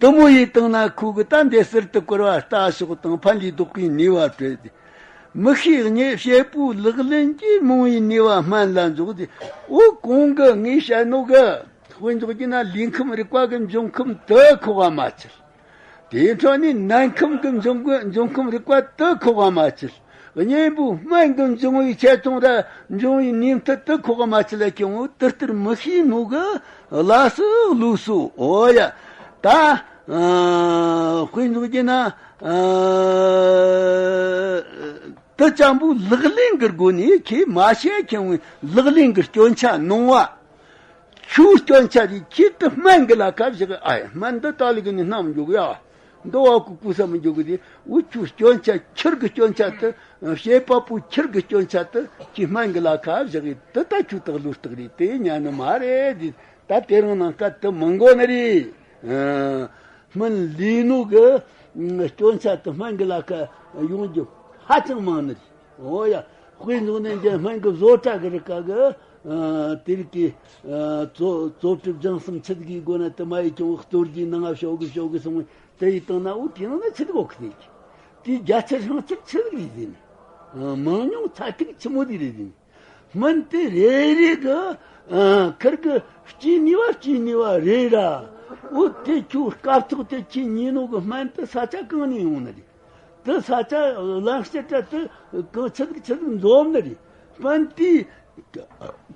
དེ་མོ་ཡིན་བཏང་ན་ཁོ་གི་ད་འདི་ཟུར་དུ་བཀོལ་བ་ལྟ་ཞོག་དང་ཕན་ལས་ལྡོག་པའི་ནུས་པ་བྲལ་ཏེ། མི་ཤེས་ཉེས་བྱེད་པོའི་ལག་ལེན་གྱིས་རྨོངས་པའི་ནུས་པ་སྨན་ལ་འཇོག་སྟེ། འོ་གོང་གི་ངས་བཤད་ནོ་གི་དཔེ་འཇོག་རྒྱུ་ན་ལུས་ཁམས་རིག་པ་གི་འབྱུང་ཁམས་དེ་ཁོ་བ་མ་ཆད། དེའི་འཕྲོ་ནས་ནད་ཁམས་ཀྱི་འབྱུང་ཁམས་འབྱུང་ཁམས་རིག་པ་དེ་ཁོ་བ་མ་ཆད། གཉེན་པོའི་སྨན་གྱི་འབྱུང་བའི་ཆེ་ཆུང་ར་འབྱུང་བའི་ནུས་མཐུ་དེ་ཁོ་བ་མ་ཆད་ལ་ཁྱོད་དེ་ལྟར་མི་ཤེས་ནོ་གི་ལ་སུ་ལུག་སུ། འོ་ཡ། ད་ཨ་དཔེ་འཇོག་རྒྱུ་ན་ཨ་དེ་ཅན་པོའི་ལག་ལེན་གྱི་སྒོ་ནས་ཁྱེད་མ་བཤད་ཁྱོད་ལག་ལེན་གྱི་སྐྱོན་ཆ་ནོང་བ། ཆུའི་སྐྱོན་ཆ་དེ་ཁྱེད་དེ་སྨན་གྱི་ལ་ཁ་བཞག་གི། ཨ་ཡ་སྨན་འདི་ད་ལི་གི་ནི་སྣམ་འཇོག་ཡ། འདི་བ་ཀུ་ཀུ་ས་མི་འཇོག་གི་དེ་འུ་ཆུའི་སྐྱོན་ཆ་ཁྱེར་གི་སྐྱོན་ཆ་དེ། བྱེད་པ་པོ་ཁྱེར་གི་སྐྱོན་ཆ་དེ་ཁྱེད་སྨན་གྱི་ལ་ཁ་བཞག་གི་དེ་ད་ཆུ་དག་ལུས་དག་རེད། དེ་ཉན་ནི་མ་རེད། དེ་ད་དེ་རིང་ནང་སྐད་དེ་མི་འགོ་ནི་རེད། ཨ་སྨན་ལས་ནོ་གི་སྐྱོན་ཆ་དེ་སྨན་གྱི་ལ་ཁ་ཡོང་རྒྱུ་ཧ་ཅང་མང་ནི་རེད། འོ་ཡ། དཔེ་འཇོག་ནས་འདི་སྨན་གྱི་བཟོ་གྲྭ་གི་རིགས་ཀ་གི་ཨ་དེ་རིགས་ཀྱི་ཨ་གཙོ་གཙོ་གྲུབ་སྦྱང་གསུམ་ཆུད་གི་སྒོ་ན་དུ་མ་ཡི་ཀྱང་གཏོར་གྱི་ནང་ང་ཤོག་གི་ཤོག་གི་སོང་། དེ་ཡི་སྟེང་ན་འུ་དེ་ནང་ན་ཆུད་གོ་གི་དེ་དེ་བརྒྱ་ཆ་ཧྲང་ཆུད་ཆུད་གི་ཟིན། ཨ་མང་ཉུང་ཚ་ཐིག་ཆི་མོ་དེ་རེད་ཟིན། སྨན་དེ་རེ་རེ་གི་ཨ་ཁིར་གི་སྐྱེ་ནུས་པ་སྐྱེ་ནུས་པ་རེད་ར། འུ་དེ་ཁྱོད་སྐབས་ཐོག་དེ་ཁྱེད་ཉིན་ནོ་གི་སྨན་དེ་ས་ཆ་གང་ནས་ཡོང་ནི་རེད། དེ་ས་ཆ་གླང་ཤེད་བྲལ་དུ་གང་ཆི་ཟིག་ཆི་ཟིག་འཛོམས་ནི་རེད། སྨན་དེ་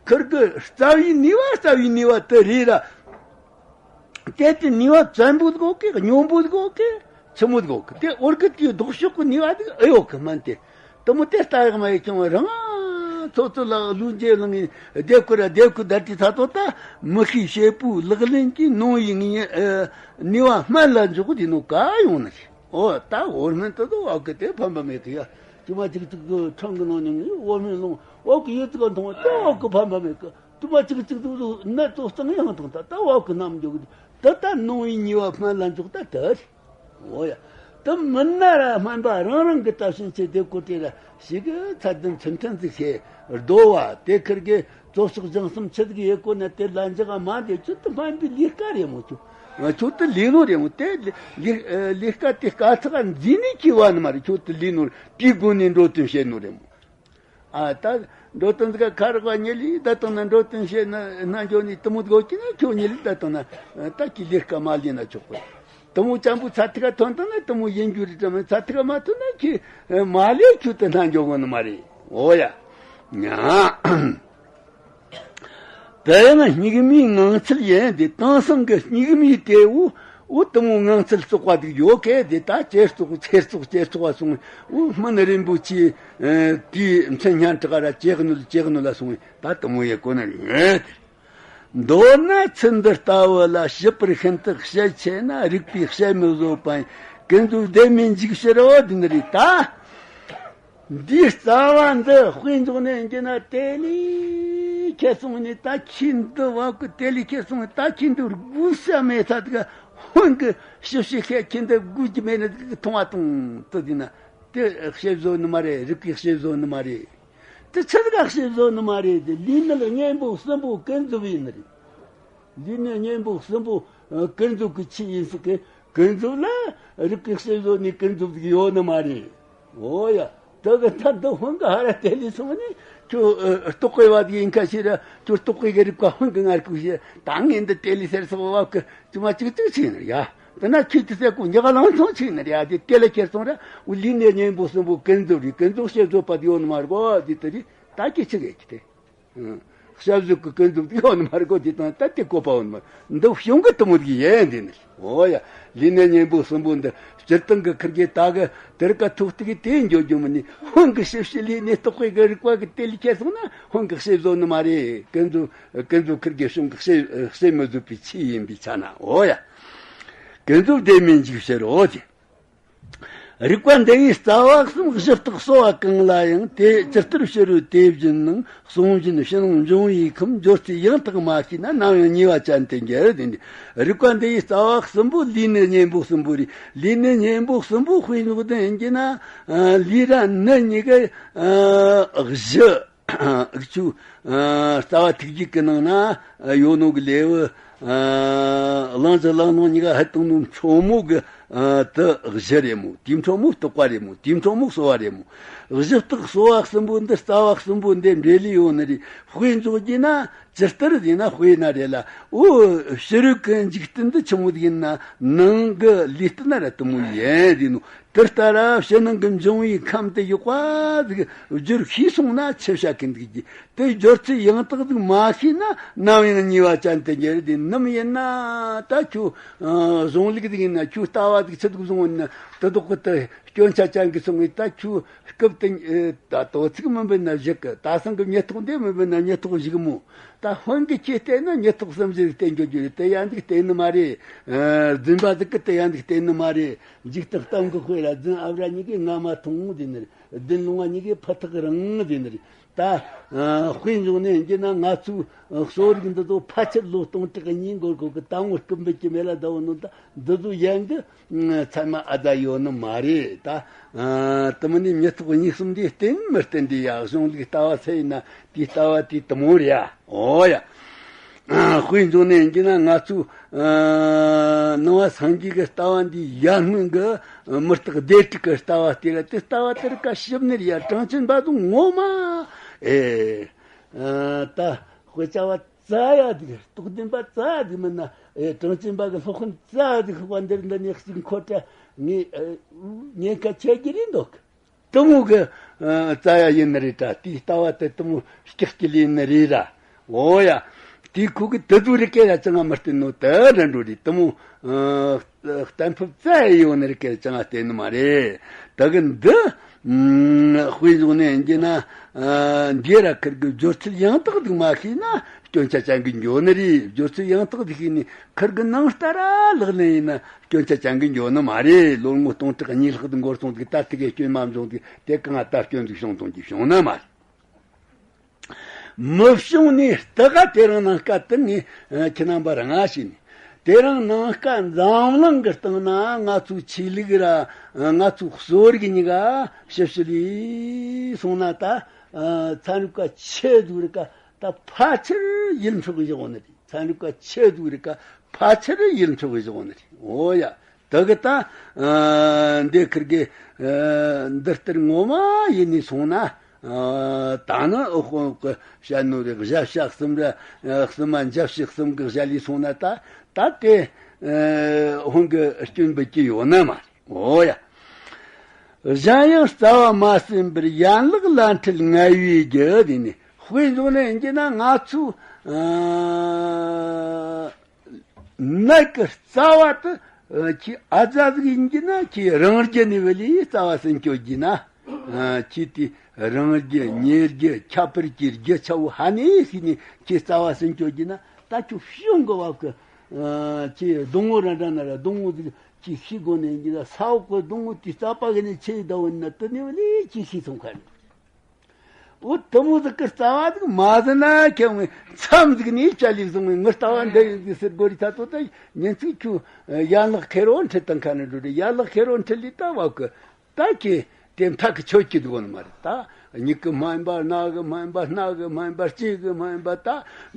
ཁིར་གི་རྩ་བའི་ནུས་པ་རྩ་བའི་ནུས་པ་དེ་རེད་ར། དེ་དེ་ནུས་པ་བཙན་པོ་དགོ་གི་སྙོམས་པོ་དགོ་གི་ཆི་མོ་དགོ་གི། དེ་འོར་གི་དེའི་ལྡོག་ཕྱོགས་གི་ནུས་པ་དེ་ཨེ་ཡོད་གི། སྨན་དེ་དེ་མོ་དེ་ལྟ་ཡག་མ་ཡེ་ཀྱང་རང་ཚོ་ཚོ་ལ་ལུས་འཇལ་ལང་ངི་སྡེབ་ཁུ་ར་སྡེབ་ཁུ་ད་དེ་ད་ཐོ་ད་མི་ཤེས་བྱེད་པོའི་ལག་ལེན་གྱིས་ནོང་ཡི་ངི་ནུས་པ་སྨན་ལ་འཇོག་དེ་ནོ་ག་ཡོང་ནི་རེད། ཨོ་ད་འོ་སྨན་དེ་དུ་བ་གི་དེ་ཕན་པ་མེད་གི་ཡ། ཅུ་མ་གཅིག་གཅིག་གི་ཁྲང་གི་ནང་ནས་འོ་མའི་ལུང་འོག་གི་ཡུལ་ཙི་ག་མཐོང་བ་ད་འོག་གི་ཕན་པ་མེད་གི། ཅུ་མ་གཅིག་གཅིག་ཏུ་ནད་དུ་གཙང་ཡང་དང་ད་ད་འོག་གི་རྣམ་འཇོག་གི་ད་ད་ནང་བའི་ཉེས་པ་སྨན་ལ་འཇོག་ད་དེ། འོ་ཡ། དེ་མིན་ན་ར་སྨན་པ་རང་རང་གི་ད་ཕྱིན་ཆད་དེ་ཀོ་ཏེ་ར་ཞིག་གི་ཚད་ལྡན་ཚུལ་ཁྲིམས་ཟིག་ཤེས་རྡོ་བ་དེ་ཁིར་གི་ཙོག་ཙོག་སྦྱང་གསུམ་ཆི་ཟིག་ཡེ་གོ་ན་དེ་ལ་འཇག་མ་དེ་ཁྱོད་དུ་སྨན་པའི་ལས་ཀ་རེད་མོ་ཁྱོད། ཁྱོད་དུ་ལས་ནོ་རེད་མོ་དེ་ལས་ལས་ཀ་དེ་དཀའ་ཚེགས་འཛིན་ནས་ཁྱི་བ་ནི་མ་རེད། ཁྱོད་དུ་ལས་ནོ་དེའི་སྒོ་ནས་འགྲོ་དོན་བཤད་ནོ་རེད་མོ། ཨ་ད་འགྲོ་དོན་ཟིག་ཁ་རག་པ་ཉེ་ལི་ད་དང་ན་འགྲོ་དོན་བཤད་ན་སྣ་འགྱོ་ནི་དུ་མོ་དགོ་ཀྱི་ན་ཁྱོད་ཉེ་ལི་ད་དང་ན་ད་ཀྱི་ལས་ཀ་མ་ལས་ན་ཆོག་གི། དུ་མོ་ཅམ་པོ་ཚ་ཐིག་ག་ཐོན་དང་ན་དུ་མོ་ཡིན་རྒྱུ་རེད་དམ་ཚ་ཐིག་ག་མ་ཐོན་ན་ཁྱི་མ་ལས་ཁྱོད་དུ་སྣ་འགྱོ་གོ་ནི་མ་རེད། འོ་ཡ། ཉ། དེ་ཡང་སྙིགས་མའི་ངང་ཚུལ་ཡིན་ཏེ་དེང་སང་གི་སྙིགས་མའི་དེ་འུ་འུ་དུ་མོ་ངང་ཚུལ་བཙོག་པ་དེ་ཡོད་གེ་དེ་ད་ཅེར་བཙོག་ཅེར་བཙོག་ཅེར་བཙོག་པ་སོང་འུ་སྨན་རིན་པོ་ཆེ་དེའི་མཚན་སྙན་གྲགས་ར་ཅེག་ནུལ་ཅེག་ནུལ་ལ་སོང་ད་དུ་མོ་ཡེ་གོ་ན་ཡོད། མདོར་ན་ཚུལ་འདི་ལྟ་བུ་ལ་ཞིབ་པར་ཤིན་ཏུ་ཞིབ་ཆེ་ན་རིག་པའི་དཔྱད་མི་བཟོད་པ་ཡིན། ཀུན་རྫོབ་བདེན་མེད་འཇིགས་ཕྱིར་བ་འདི་ནི་རེད་ད། འདིའི་རྩ་བ་འདི་དཔེ་འཇོག་ནས་འགྱུར་ན་དེ་ལས་ཁྱེར་སོང་ནས་ད་ཁྱི་འདི་བབ་གི་དེ་ལས་ཁྱེར་སོང་ནས་ད་ཁྱི་འདི་དགོས་ས་མེད་ས་དེ་ག་ཧོན་གི་ཞིབ་ཞིབ་བཤད་ཁྱི་འདི་དགོས་ཀྱི་མེད་ནི་དེ་གི་མཐོང་བ་དང་དུ་འདི་ན་དེ་ཞིབ་བཟོ་ནི་མ་རེད། རིག་པའི་ཞིབ་བཟོ་ནི་མ་རེད། དེ་ཆི་ཟིག་ག་ཞིབ་བཟོ་ནི་མ་རེད། དེ་ལུས་ནི་གཉེན་པོ་གསུམ་པོ་ཀུན་རྫོབ་ཡིན་ནི་རེད། ལུས་ནི་གཉེན་པོ་གསུམ་པོ་ཀུན་རྫོབ་ཀྱི་ཆོས་ཡིན་ཟིག་གི། ཀུན་རྫོབ་ལ་རིག་པའི་ཞིབ་བཟོ་ནི་ཀུན་རྫོབ་ཟིག་ཡོད་ནི་མ་རེད། འོ་ཡ། དེ་གི་ད་འདི་ཧོན་གི་ཧ་ར་དེ་ལས་སོང་ནས་ཁྱོད་ཨ་རྟོག་གེ་བ་དེ་ཡིན་ཁ་ཤས་ར་ཁྱོད་རྟོག་གེ་གི་རིག་པ་ཧོན་གི་ངར་ཁུ་ཤེས་ད་ངས་འདི་དེ་ལས་ཟེར་སོང་བ་གི་ཅུ་མ་ཅིག་ཅིག་ཆེ་ནི་ཡ། དེ་ན་ཁྱོད་ཀྱི་སེ་ཀུ་ཉག་ལང་ཚང་ཆེ་ནི་ཡ། དེ་དེ་ལས་ཁྱེར་སོང་ར་འུ་ལུས་ནི་གཉེན་པོ་གསུམ་པོ་ཀུན་རྫོབ་རེད། ཀུན་རྫོབ་ཞིབ་བཟོ་པ་དེ་ཡོད་ནི་མ་རེད་གོ། དེ་ལྟ་རེད། ད་ཀྱི་ཆི་གེ་ཀྱི་དེ། ཞབས་ཞུ་གི་ཀུན་རྫོབ་ཡོད་ནི་མ་རེད་གོ། དེ་དང་ད་དེ་བཀོད་པ་ཡོད་ནི་མ་རེད། འདི་གཞུང་གི་དུ་མོ་དེ་ཡིན་དེ་ནི། འོ་ཡ། ལུས་ནི་གཉེན་པོ་གསུམ་པོ་འདི་སྤྱིར་བཏང་གི་ཁིར་གི་ད་གི་དེར་ཀ་ཐུག་ཐུག་གི་དེ་འཇོ་རྒྱུ་མི་ནི་ཧོན་གི་ཞིབ་ཞིབ་ལས་ནི་རྟོག་པའི་གི་རིག་པ་གི་དེ་ལས་ཁྱེར་སོང་ན་ཧོན་གི་ཞིབ་བཟོ་ནི་མ་རེད། ཀུན་རྫོབ་ཀུན་རྫོབ་ཁིར་གི་གཞུང་གི་ཞིབ་ཞིབ་མི་བཟོད་པའི་ཆོས་ཡིན་པའི་ཆ་ན། འོ་ཡ། ཀུན་རྫོབ་བདེན་མེད་འཇིགས་ཕྱིར་རོ་དེ། རིག་པ་འདི་ཡི་རྩ་བ་གསུམ་གཞི་བརྟག་གསོ་བ་གང་ལ་ཡང་དེ་ཇི་ལྟར་ཕྱི་རོལ་དེ་བཞིན་ནང་གསུང་བཞིན་ཕྱི་ནང་འབྱུང་བའི་ཁམས་སྦྱོར་ཚུལ་ཡང་དག་མ་ཤེས་ན་ནམ་ཡང་ཉེས་པ་ཅན་དུ་འགྱུར། དེ་འདི་རིག་པ་འདི་ཡི་རྩ་བ་གསུམ་པོ་ལུས་ནི་གཉེན་པོ་གསུམ་པོ་རེད། ལུས་ནི་གཉེན་པོ་གསུམ་པོ་དཔེ་འཇོག་དུ་ཡིན་གྱི་ན་ལུས་ར་ནི་གཉིས་ཀ་གཞི། འུ་ཆོ་ཨ་རྩ་བ་ཐུགས་རྗེ་གི་ནང་ན་ཨ་ཡོད་ནོ་གི་ལེའུ་ཨ་གླང་ཆེན་གླང་ནག་གཉིས་ཀ་ཧད་བཏང་ནོ་མཆོག་མོ་གི་ཨ་དེ་གཞི་རེད་མོ། དེའི་མཆོག་མོ་རྟོག་པ་རེད་མོ། དེའི་མཆོག་མོ་གསོ་བ་རེད་མོ། གཞི་བརྟག་གསོ་བ་གསུམ་པོ་འདི་རྩ་བ་གསུམ་པོ་འདི་འབྲེལ་ལས་ཡོད་ནི་རེད། དཔེ་འཇོག་རྒྱུ་ན་ཇི་ལྟར་ཡིན་ན་དཔེ་ན་རེད་ལ། འོ་ཕྱི་རོལ་གི་འཇིག་རྟེན་འདི་ཆི་མོ་ཡིན་ན་ནང་གི་ལུས་རྟེན་ར་དུ་མོ་ཡིན་རེད་ནོ། དེ་ལྟར་ཕྱི་ནང་གི་འབྱུང་བའི་ཁམས་དེ་ཡག་པ་ཟིག་སྦྱོར་ཤེས་སོང་ན་ཆི་བྱ་གི་འདུག་གི། དེ་སྦྱོར་ཚུལ་ཡང་དག་ཟིག་མ་ཤེས་ན་ནམ་ཡང་ཉེས་པ་ཅན་དུ་འགྱུར། དེ་ནམ་ཡིན་ན་ད་ཁྱོད་ཨ་གཞུང་ལུགས་ཟིག་ཡིན་ན་ཁྱོད་ལྟ་བ་ཟིག་ཆི་ཟིག་བཟུང་བ་ཡིན་ན་དེ་དག་གི་དེ་སྐྱོན་ཆ་ཅན་གི་སོང་བས་ད་ཁྱོད་སྐབས་དེ་ཨེ་ད་དོ་ཚིགས་མི་འབུད་ན་བཞག་གི། ད་སང་གི་ཉེ་ཐོག་འདི་མི་འབུད་ན་ཉེ་ཐོག་བཞུགས་མོ། ད་ཧོན་གི་ཁྱེད་བལྟས་ན་ཉེ་ཐོག་གསུམ་བཞི་བལྟས་འགྱོ་རྒྱུ་རེད། དེ་ཡང་འདུག་བལྟས་ནི་མ་རེད། ཨ་རྫུན་པ་ཟིག་གི་དེ་ཡང་འདུག་བལྟས་ནི་མ་རེད། འཇིག་རྟེན་གཏམ་གི་དཔེ་ལ་རྫུན་ཨ་བྲ་གཉིས་ཀས་རྔ་མ་འཐུང་ཟེར་ནི་རེད། བདུད་ལུང་བ་གཉིས་ཀས་ཕུ་ཐག་རིང་ཟེར་ནི་རེད། ད་ཨ་དཔེ་འཇོག་ནས་ཡིན་གྱི་ན་ང་ཚོའི་ཨ་གསོ་རིག་འདི་ཚོ་ཕལ་ཆེར་ལོ་སྟོང་ཕྲག་གཉིས་འགོར་གོ་གི། ད་ངོ་སྐུ་འབུད་ཀྱི་མེད་ལ་ཟླ་བོ་ནོ། ད་འདི་ཚོ་ཡན་གི་ཚད་མ་ཨ་ད་ཡོད་ནི་མ་རེད། ད་ཨ་དེ་མིན་ནི་ཉེ་ཐོག་གཉིས་གསུམ་འདི་བརྟེན་མི་བརྟེན་འདི་ཡ་གཞུང་ལུགས་ལྟ་བ་ཚད་ཡིན་ན་དེའི་ལྟ་བ་དེ་དུ་མོ་རེད་ཡ། འོ་ཡ། དཔེ་འཇོག་ནས་ཡིན་གྱི་ན་ང་ཚོ་ཨ་ནང་བ་སངས་རྒྱས་ཀྱི་ལྟ་བ་འདི་ཡ་སྔོན་གྱི་མུ་སྟེགས་སྡེ་དྲུག་གི་ལྟ་བ་དེ་ལ་དེ་ལྟ་བ་དེར་ཀ་ཞིབ་ནི་རེད་ཡ། གྲངས་ཅན་པ་དང་ངོ་མ་ཨེ་ཨ་ད་དཔེ་ཆ་བ་རྩ་ཡ་ཟིག་རྟོགས་ལྡན་པ་རྩ་ཡ་ཟིག་མིན་ན་ཨེ་གྲངས་ཅན་པ་གི་སློབ་དཔོན་རྩ་ཡ་ཟིག་ཤོག་པ་འདིར་འདི་ནས་གཅིག་འཁོར་དྲ་ངས་ཨེ་ཉེན་ཁ་ཆེ་གི་རེད་འདུག་དུ་མོ་གི་ཨ་རྩ་ཡ་ཡིན་ནི་རེད་དྲ། དེའི་ལྟ་བ་དེ་དུ་མོ་སྐྱག་སྐྱིལ་ཡིན་ནི་རེད་ར། འོ་ཡ། དེའི་ཁུ་གི་དུ་དུ་རི་སྐད་ལ་ཅང་མ་བརྟེན་ནོ་དུ་ར་འགྲོ་རེད། དུ་མོ་ཨ་གཏན་ཕབ་རྩ་ཡ་ཡོད་ནི་རི་སྐད་ལ་ཅང་བརྟེན་ནི་མ་རེད། དེ་གི་འདི་ཨ་དཔེ་བཟུང་ནས་ཡིན་གྱི་ན་ཨ་འདི་ར་ཁིར་གི་སྦྱོར་ཚུལ་ཡང་དག་འདུག་མ་ཤེས་ན་ སྐྱོན་ཆ་ཅན་གི་འགྱོ་ནི་རེད། སྦྱོར་ཚུལ་ཡང་དག་དེ་ཤེས་ནས་ཁུར་གི་ནང་ལྟར་ལག་ལེན་ཡིན་ན་སྐྱོན་ཆ་ཅན་གི་འགྱོ་ནི་མ་རེད། ལོ་ངོ་སྟོང་ཕྲག་གཉིས་ལྷག་ཏུ་འགོར་སོང་དུས་ད་དེ་གའི་སྐྱོན་མ་འབྱུང་དུས་དེ་གང་ལྟར་སྐྱོན་ཟིག་བྱུང་སོང་གི་བྱུང་ནི་མ་རེད། མི་བྱུང་ནས་ལྟ་ག་དེ་རིང་ནངས་ཀ་དེ་ངས་ཁྱེད་རྣམ་པ་རང་ང་ཞུས་ནས། དེ་རིང་ནངས་ཀ་འཛམ་གླིང་གི་སྟེང་ན་ང་ཚོའི་ཆོས་ལུགས་ར་ང་ཚོའི་གསོ་རིག་གཉིས་ཀ་ཞིབ་ཞིབ་ལས་སོང་ན། ད་ཚན་རིག་པ་ཆེ་ཟིག་རིག་ག་ད་ཕལ་ཆེར་ཡིད་འཕྲོག་གི་བཞག་ནི་རེད། ཚན་རིག་པ་ཆེ་ཟིག་རིག་ག་ཕལ་ཆེར་ཡིད་འཕྲོག་གི་བཞག་ནི་རེད། འོ་ཡ། དེ་གི་ད་ཨ་འདི་ཁིར་གི་ཨ་འདི་ལྟར་ངོ་མ་ཡིན་ནས་སོང་ན། ཨ་ད་ནི་ཨོ་ཁོང་གི་བཤད་ནོ་རེ་བཞག་བཤག་གསུམ་ར་ཨ་གསུམ་མ་འཇབ་ཞིག་གསུམ་གི་བཞག་ལས་སོང་ན། ད་ད་དེ་ཨ་ཧོན་གི་སྐྱོན་འབུད་ཀྱི་ཡོད་ནི་མ་རེད། འོ་ཡ། གཞན་ཡང་རྩ་བ་མ་ཟིན་པར་ཡན་ལག་ལ་འཕྲུལ་ངལ་བའི་རྒྱུ་དེ་ནི་དཔེ་བཟུང་ནས་ཡིན་གྱི་ན། ང་ཚོ་ཨ་ནད་ཀྱི་རྩ་བ་དེ་ཨ་ཁྱི་ཨ་ཛ་ཟིག་ཡིན་གྱི་ན། ཁྱི་རང་རྒྱུ་ནི་བ་ལས་རྩ་བ་ཟིན་སྐྱོ་གྱི་ན། ཨ་ཁྱི་དེ་རང་རྒྱུ་ཉེ་རྒྱུ་ཁྱད་པར་གྱི་རྒྱུ་ཆ་བོ་ཧ་ནས་ཤི་ནས་ཁྱི་རྩ་བ་ཟིན་སྐྱོ་གྱི་ན། ད་ཁྱོད་ཤིང་གི་བབ་གི་ཨ་ཁྱི་སྡོང་བོ་ར་འདྲ་ན་ར་སྡོང་བོ་ཟིག་ཁྱི་ཤི་དགོ་ནས་ཡིན་གྱི་ན། ས་འོག་གི་སྡོང་བོ་དེ་རྩ་པ་གི་ནས་ཆེ་ཡི་ད་བོ་ན་དེ་ནས་བ་ལས་ཁྱི་ཤི་སོང་ཁ་ནས། འོ་དེ་མོ་ཟིག་གི་རྩ་བ་ཟིག་མ་ཟིན་ན་ཁྱོད་ངས་མཚམས་ཟིག་ནས་ཅ་ལི་བཟུང་བའི་ངའི་ལྟ་བ་འདི་ཡིན་ཟིག་ཟེར་དགོས་རེད། ད་ལྟོ་ད་ཉིན་ཚིག་ཁྱོད་ཡན་ལག་ཁེར་བོ་འཁྲིད་དང་ཁ་ནས་འགྲོ་རེད། ཡན་ལག་ཁེར་བོ་འཁྲིད་ལས་ད་བབ་གི་ད་ཁྱེད་དེ་མཐའ་གི་ཆོད་ཀྱི་འདུག་ནི་མ་རེད། ད་མྱིག་གི་སྨན་པ། རྣ་གི་སྨན་པ། སྣ་གི་སྨན་པ། ལྕེ་གི་སྨན་པ། ད་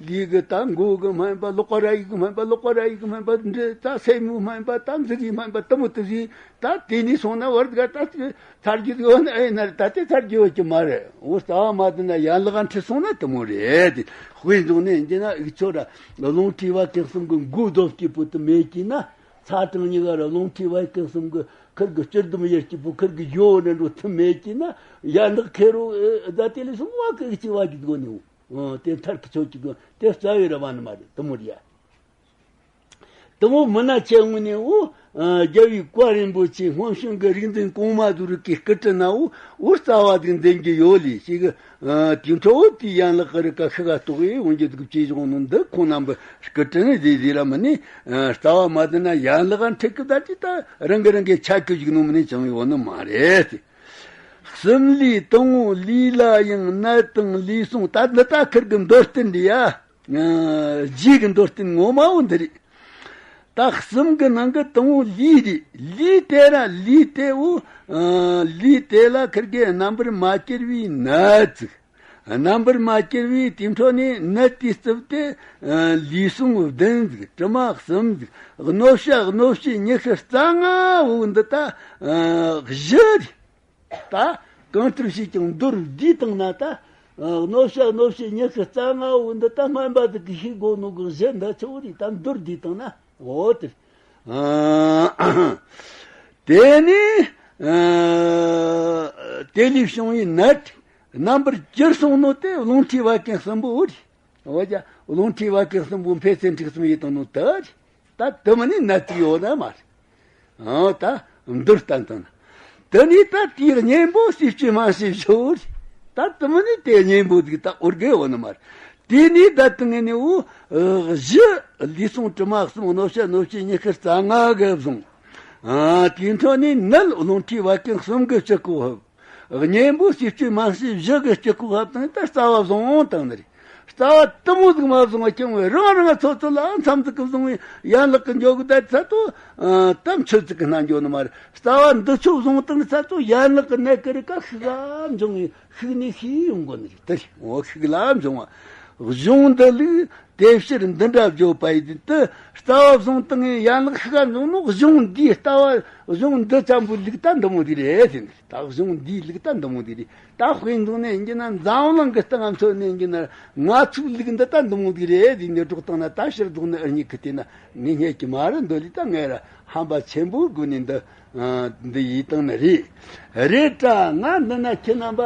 ལུས་གི་ད་མགོ་གི་སྨན་པ། ལག་པ་ར་ཡིག་གི་སྨན་པ། ལག་པ་ར་ཡིག་གི་སྨན་པ། འདྲེ་ད་སེན་མོའི་སྨན་པ། ད་མཛུ་གུའི་སྨན་པ། དེ་མོ་དེ་ཟིག་ད་དེ་ནས་སོང་ན་བར་དགའ་ད་ཚར་རྒྱུ་ཡོད་ན་ཨེ་ན་རེ། ད་དེ་ཚར་རྒྱུ་ཡོད་ཀྱི་མ་རེད། འོ་རྩ་བ་མ་བསྡད་ན་ཡན་ལག་འཁྲིད་སོང་ན་དེ་མོ་རེད། དཔེ་བཟུང་ནས་ཡིན་གྱི་ན་འུ་ཚོ་ར་རླུང་མཁྲིས་བད་ཀན་གསུམ་གི་མགོ་རྡོ་སྐྱེས་པོ་དེ་མེད་ཀྱི་ན། ཚ་གྲང་གཉིས་ཀ་ར་རླུང་མཁྲིས་བད་ཀན་གསུམ་གི་ཁིར་གི་སྤྱི་ལྡོམ་ཡེ་སྐྱེས་པོ་ཁིར་གི་ཡོ་ནས་འགྲོ་ཐུབ་མེད་ཀྱི་ན། ཡན་ལག་ཁེར་རོ་ཨ་ད་དེ་ལས་སོང་བ་གི་གཅིག་བ་གི་དགོ་ནི། འོ་དེ་མཐར་གི་ཆོད་ཀྱི་དགོ་དེ་རྩ་བའི་ར་བ་ནི་མ་རེད། དེ་མོ་རེད་ཡ། དེ་མོ་མི་ན་ཁྱེད་དངོས་གནས་འོ། ཨ་རྒྱལ་བའི་བཀའ་རིན་པོ་ཆེ་སྔོན་བྱོན་གྱི་རིག་འཛིན་གོང་མ་དུ་རིག་གི་སྐུ་དྲིན་ན་འོ། འོ་རྩ་བ་དེ་འཛིན་གྱི་ཡོད་ལས་ཞིག་ཨ་དེ་འཕྲོ་འོ་དེའི་ཡན་ལག་གི་རིགས་ཀ་ཤི་ག་གཏོགས་ཡེ་འོན་གྱི་འདུག་ཅེས་བྱུང་ནོ་འདི་ཁོང་རྣམ་པའི་སྐུ་དྲིན་ཟེར་ཟེར་ར་མི་ནི། ཨ་རྩ་བ་མ་བསྡད་ན་ཡན་ལག་འཁྲིད་གི་ད་ཅི་ད་རང་གི་རང་གི་ཆ་གི་བཞུགས་ནོ་མི་ནི་ཅང་ཡོད་ནི་མ་རེད། གསུམ་ལས་དང་པོ་ལུས་ལ་ཡང་ནད་དང་ལུས་ཟུངས། ད་འདི་ད་ཁིར་གི་མདོར་བསྟན་འདི་ཡ། ཨ་རྗེས་ཀྱི་མདོར་བསྟན་ངོ་མ་བོ་འདི་རེད། ད་གསུམ་གི་ནང་གི་དང་པོ་ལུས་རེད། ལུས་དེ་ར་ལུས་དེ་བོ། ཨ་ལུས་དེ་ལ་ཁིར་གི་རྣམ་པར་མ་གྱུར་པའི་ནད་ཟིག་རྣམ་པར་མ་གྱུར་པའི་དེ་འཕྲོ་ནས་ནད་དེའི་རྩིབས་དེ་ཨ་ལུས་ཟུངས་བདུན་ཟིག་དྲི་མ་གསུམ་ཟིག་གནོད་བྱ་གནོད་བྱེད་ཉི་ཤུ་རྩ་ལྔ་བོ་འདི་ད་ཨ་བཞི་རེད། ད་གང་ལྟར་བྱས་ཀྱང་མདོར་བསྡུས་བཏང་ན་ད། ཨ་གནོད་བྱ་གནོད་བྱེད་ཉི་ཤུ་རྩ་ལྔ་བོ་འདི་ད་སྨན་པ་དག་གིས་ཤེས་དགོས་ནོ་གི་གཞི་འདི་ཆོ་རེད། ད་མདོར་བསྡུས་བཏང་ན་འོ་དེ། ཨ་དེ་ནས་ཨ་དེ་ལས་བྱུང་བའི་ནད་རྣམ་པར་གྱུར་སོང་ནོ་དེ་རླུང་མཁྲིས་བད་ཀན་གསུམ་པོ་རེད། འོ་ཀྱ་རླུང་མཁྲིས་བད་ཀན་གསུམ་པོ་འཕེལ་ཚད་འཁྲུག་གསུམ་ཡིན་དང་ནོ་དེ་རེད། ད་དེ་མིན་ནི་ནད་དེ་ཡོད་ན་མ་རེད། ཨང་ད་མདོར་བསྟན་དང་། དེ་ནས་ད་དེའི་གཉེན་པོ་ཤེས་བྱེད་མ་ཤེས་བྱོས། ད་དེ་མིན་ནི་དེའི་གཉེན་པོ་དེ་ད་འོར་གེ་ཡོད་ནི་མ་རེད། དེ་ནས་ད་དེ་ངེས་ནས་འུ་བཞི་ལུས་ཟུངས་དྲི་མ་གསུམ་གནོད་བྱ་གནོད་བྱེད་ཉི་ཤུ་རྩ་ལྔ་གི་བཟུང་། ཨ་དེའི་འཕྲོ་ནས་ནད་རླུང་མཁྲིས་བད་ཀན་གསུམ་གི་སྤྱི་ཁོག་ཧབ། གཉེན་པོ་ཤེས་བྱེད་མ་ཤེས་བཞི་གི་སྤྱི་ཁོག་ཧབ་དང་ད་རྩ་བ་བཟུང་བཏང་ནི་རེད། རྩ་བ་དེ་མོ་ཟིག་མ་བཟུང་བ་ཀྱང་བས་རང་རང་ཚོ་ཚོ་ལ་མཚམས་ཟིག་གི་བཟུང་བའི་ཡན་ལག་གི་འཇོག་གི་ད་ཚ་ཏོ་དམ་ཆོས་ཚིག་གི་སྣ་འཇོག་ནི་མ་རེད། རྩ་བ་འདི་ཆོ་བཟུང་བཏང་ཚ་ཏོ་ཡན་ལག་གི་ནད་ཀི་རི་ཀ་ཤིག་ག་འབྱུང་བའི་ཤིག་ནི་ཤིག་ཡོང་གོ་ནི་རེད། དེ་རེད། འོ་ཤིག་ལ་འབྱུང་བ་གཞུང་འདི་ལུགས། དེ་ཕྱིར་འདི་འདྲ་བརྗོད་པ་ཡིན་ཏེ། རྩ་བ་བཟུང་བཏང་ངས་ཡན་ལག་ཤི་ག་འབྱུང་ནོ་གཞུང་འདིའི་ལྟ་བ་གཞུང་འདི་ཙམ་པོའི་ལུགས་ལྟ་འདི་མོ་དེ་རེད་ཟེར་ནས། ད་གཞུང་འདིའི་ལུགས་ལྟ་འདི་མོ་དེ་རེད། ད་དཔེ་འདུག་ནས་ཡིན་གྱི་ན་འཛམ་གླིང་གི་སྟེང་ང་མཚོན་ནས་ཡིན་གྱི་ན་ང་ཚོའི་ལུགས་འདི་ལྟ་འདི་མོ་དེ་རེད་ཟེར་ནས་སྒྲོག་བཏང་ན། ད་ཕྱིར་ལྡོག་ནི་ཨ་མྱེས་ཀི་དེ་ན་ངས་རྙེད་ཀྱི་མ་རེད། འདོད་ལི་ད་ངས་ར་ཧམ་པ་ཆེན་པོའི་སྒོ་ནས་འདི་འདི་ཡིས་བཏང་ནི་རེད། རེད་དྲ་ང་འདི་ན་ཁྱེད་རྣམ་པ་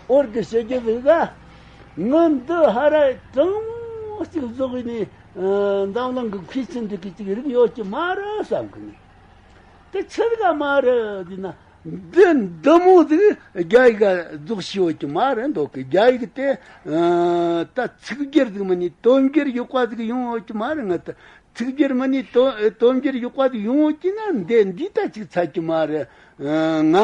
ཨོར་གི་བཤད་རྒྱུ་ཟིག་ག་ངི་འདི་ཧ་ར་གྲང་མོ་གཅིག་བཟོ་གི་ནས་འཛམ་གླིང་གི་མཁས་ཚན་འདི་གི་གཅིག་རིག་ཡོད་ཀྱི་མ་རེད་བསམ་གི་ནས། དེ་ཆི་ཟིག་ག་མ་རེད་ཟེར་ན། འདི་འདི་མོ་ཟིག་རྒྱ་ཡིག་ག་རྫོགས་ཤི་ཡོད་ཀྱི་མ་རེད་འདོད་གི། རྒྱ་ཡིག་དེ་ད་ཚིག་སྦྱོར་ཟིག་མིན་ནི་དོན་སྦྱོར་ཡག་པ་ཟིག་ཡོང་ཡོད་ཀྱི་མ་རེད། ང་ད་ཚིག་སྦྱོར་མིན་ནི་དོན་དོན་སྦྱོར་ཡག་པ་ཟིག་ཡོང་ཡོད་ཀྱི་ན་འདི་འདི་ད་ཅིག་ཚད་ཀྱི་མ་རེད། ང་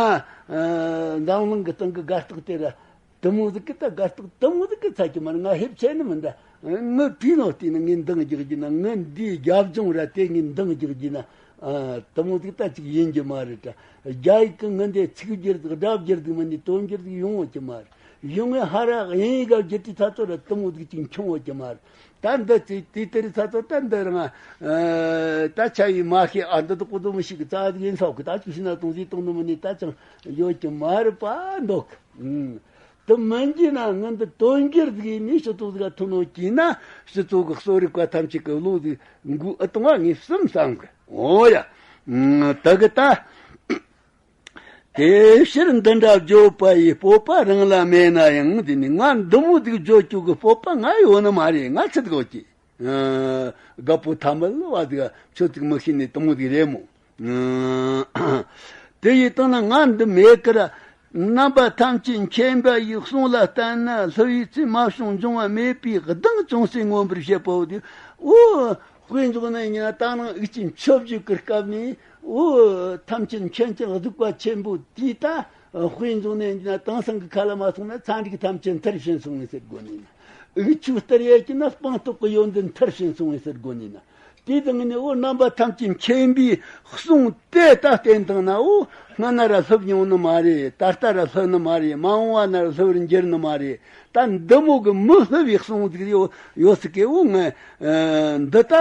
འཛམ་གླིང་གི་སྟེང་གི་དགའ་རྟགས་དེ་ར། དེ་མོ་ཟིག་གི་ད་དགའ་རྟགས་དེ་མོ་ཟིག་གི་ཚད་ཀྱི་མ་རེད། ང་ཧེབ་ཆེ་ནི་མིན་ད། ངའི་བྲིས་ནོ་བལྟས་ན་ངས་འདང་རྒྱག་རྒྱུ་ན། ངའི་འདིའི་རྒྱབ་ལྗོངས་ར་དེ་ངས་འདང་རྒྱག་རྒྱུ་ན། ཨ། དེ་མོ་ཟིག་ད་ཅིག་ཡིན་རྒྱུ་མ་རེད་ད། རྒྱ་ཡིག་གི་ངའི་འདི་ཚིག་སྦྱོར་ཟིག་སྒྲ་སྦྱོར་ཟིག་མིན་ནི་དོན་སྦྱོར་ཟིག་ཡོང་ཡོད་ཀྱི་མ་རེད། ཡོང་ངེ་ཧ་ར་དབྱིན་ཡིག་ག་བསྒྱུར་དུས་ཚ་ཚོ་ར་དེ་མོ་ཟིག་ཅིག་འཁྱོངས་ཡོད་ཀྱི་མ་རེད། ད་འདི་ཚེ་དུས་དེ་རིང་ཚ་ཚོ་ད་འདི་རང་ཨ། ད་ཆ་ཡི་མ་ཤེས། ཨ། འདི་དག་གོ་དོ་མི་ཤེས་གི་རྩ་ཟིག་ཡིན་ས་གི། ད་ཅིག་ཤི་ན་དང་ཟིག་དང་ནི་མིན་ནི་ད་ཅང་ཡོད་ཀྱི་མ་རེད་པ་འདོད་གི། ཨུམ། དེ་མིན་གྱི་ན་ངའི་འདི་དོན་སྦྱོར་ཟིག་ཡིན་ནི་སྤྱི་ཚོགས་ཟིག་ག་ཐོན་ནོ་གྱི་ན་སྤྱི་ཚོགས་ཀྱི་གསོ་རིག་པ་ཐམས་ཅད་ཀྱི་བློ་ཟིག་འགུག་ཨེ་གཏོང་བ་ངས་བསམ་བསམ་གི། འོ་ཡ། ཨུམ། ད་གི་ད། དེ་ཕྱིར་འདི་འདྲ་བརྗོད་པ་ཡི་སྤོབས་པ་རང་ལ་མེད་ན་ཡང་། དེ་ནི་ང་འདི་མོ་ཟིག་བརྗོད་རྒྱུ་གི་སྤོབས་པ་ང་ཡོད་ནི་མ་རེད། ང་ཚིག་གོ་གི། ཨ། རྒད་པོ་ཐ་མལ་བ་ཟིག་ཆོས་ཚིག་མི་ཤེས་ནི་དེ་མོ་ཟིག་རེད་མོ། ཨ། དེ་ཡི་སྟེང་ན་ང་འདི་མེད་ཀི་ར། རྣམ་པ་ཐམས་ཅད་མཁྱེན་པ་ཡི་གསུང་ལ་བརྟེན་ན་སླུ་བའི་ཚེ་མ་བྱུང་འབྱུང་བ་མེད་པའི་གདེང་ཅུང་ཟད་མངོན་པར་བྱེད་པའོ། དེ་འོ། དཔེ་འཇོག་ནས་ཡིན་ན་ད་ནང་ཨི་ཆི་མཆོད་བརྗོད་ཀྱི་སྐབས་ནས། འོ། ཐམས་ཅད་མཁྱེན་ཅིང་གཟིགས་པ་ཆེན་པོ་དེས་ད། དཔེ་འཇོག་ནས་ཡིན་ན་དེང་སང་གི་ཁ་ལ་མ་སོང་ན་ཚན་རིག་ཐམས་ཅད་མཐར་ཕྱིན་སོང་ངེ་ཟེར་དགོས་ནི་ན། ཨི་ཆུ་ལྟར་ཡས་ཀྱི་ན་སྤངས་རྟོགས་ཀྱི་ཡོན་ཏན་མཐར་ཕྱིན་སོང་ངེ་ཟེར་དགོས་ནི་ན། དེ་དང་ནི་འོ་རྣམ་པ་ཐམས་ཅད་མཁྱེན་པའི་གསུང་དེ་ད་བསྟན་བཏང་ན། འོ། སྔ་ན་ར་སླུ་བ་མྱོང་ནི་མ་རེད། ད་ལྟ་ར་སླུ་ནི་མ་རེད། མ་འོངས་བ་ན་ར་སླུ་བར་འགྱུར་ནི་མ་རེད། ད་འདི་མོ་གི་མི་སླུ་བའི་གསུང་ཟིག་ཡོད་ཡོད་སྲིད་གི། འོ། ང་འདི་ད་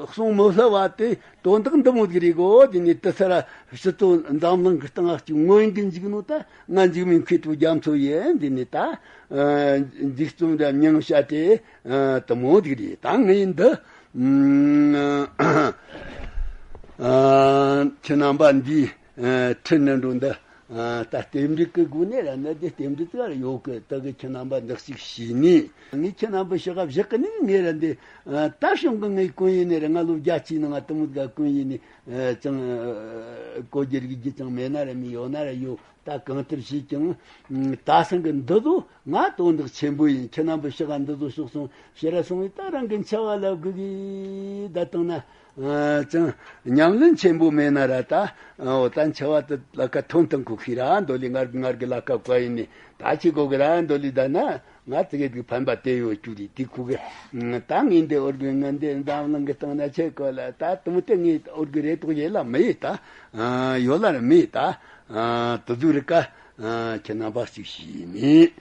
གསུང་མི་སླུ་བ་དེ་དོན་དག་འདི་མོ་ཟིག་རེད་གོ། དེ་ནས་དེ་ཚེ་ར་སྤྱི་ཚོགས་འཛམ་གླིང་གི་སྟེང་ང་ཅིག་མངོན་གྱི་འཇུག་ནོ་ད་ང་འཇིགས་མེད་མཁས་གྲུབ་རྒྱ་མཚོ་ཡིན། དེ་ནས་ད་འཇིགས་རྩུབ་འདྲ་མྱང་བྱ་དེ་དེ་མོ་ཟིག་རེད། ད་ངས་འདི་ཁྱེད་རྣམ་པ་འདིའི་ཁྲིད་ནི་འགྲོ་འདི། ཨ། ད་རྟེན་འབྲེལ་གི་སྒོ་ནས་ར་ནི་དེ་རྟེན་འབྲེལ་ཙིག་ར་ཡོད་གི། ད་གི་ཁྱེད་རྣམ་པ་འདི་གཅིག་ཤེས་ནི། ངས་ཁྱེད་རྣམ་པ་ཤི་ག་བཞག་གི་ནི་ངས་ར་འདི། ཨ། ད་བྱུང་གི་ངའི་ཀུན་ཡིན་ནི་ར། ང་ལོ་བརྒྱད་ཅུའི་ནང་ང་དེ་མོ་ག་ཀུན་ཡིན་ནི། ཨ། ཅང་། ཨ། གོ་རྒྱུ་རིག་རྒྱུ་ཅང་མེད་ན་ར་མི་ཡོད་ན་ར་ཡོད། ད་གང་ལྟར་བྱས་ཀྱང་། ཨ། ད་སང་གི་འདི་ཚོ་ང་དོན་དག་ཆེན་པོ་ཡིན། ཁྱེད་རྣམ་པ་ཤི་ག་འདི་ཚོ་ཤོག་སོང་ཕྱིར་ར་སོང་བས་ད་རང་གི་འཆི་བ་ལ་སྒུག་གི་ད་བཏང་ན། ཨ། ཅང་ཉམས་ལེན་ཆེན་པོ་མེད་ན་ར་ད། འོ། ད་འཆི་བ་དེ་ལ་ཁ་ཐོན་ཐང་ཁུ་ཁི་ར་འདོད་ལི། ངར་ངར་གི་ལ་ཁ་བཀའ་ཡིན་ནི་ད་ཁྱི་གོ་གི་ར་འདོད་ལི། ད་ན་ང་ཙི་གེ་དེ་ཕན་པ་དེ་ཡོད་རྒྱུ་རེད། དེ་ཁུ་གི་ད་ངས་འདི་འོར་གི། ང་འདི་འཛམ་གླིང་གི་སྟེང་ན་ཆེ་གོ་ལ་ད་དུམ་དེ་ངས་འོར་གི་རེ་དོགས་ཡེ་ལ་མི་ཡེ་ད། ཨ། ཡོད་ལ་ར་མི་ཡེ་ད། ཨ། དུ་དུ་རི་ཀ། ཨ། ཁྱེད་རྣམ་པ་གཅིག་ཤེས་ནི།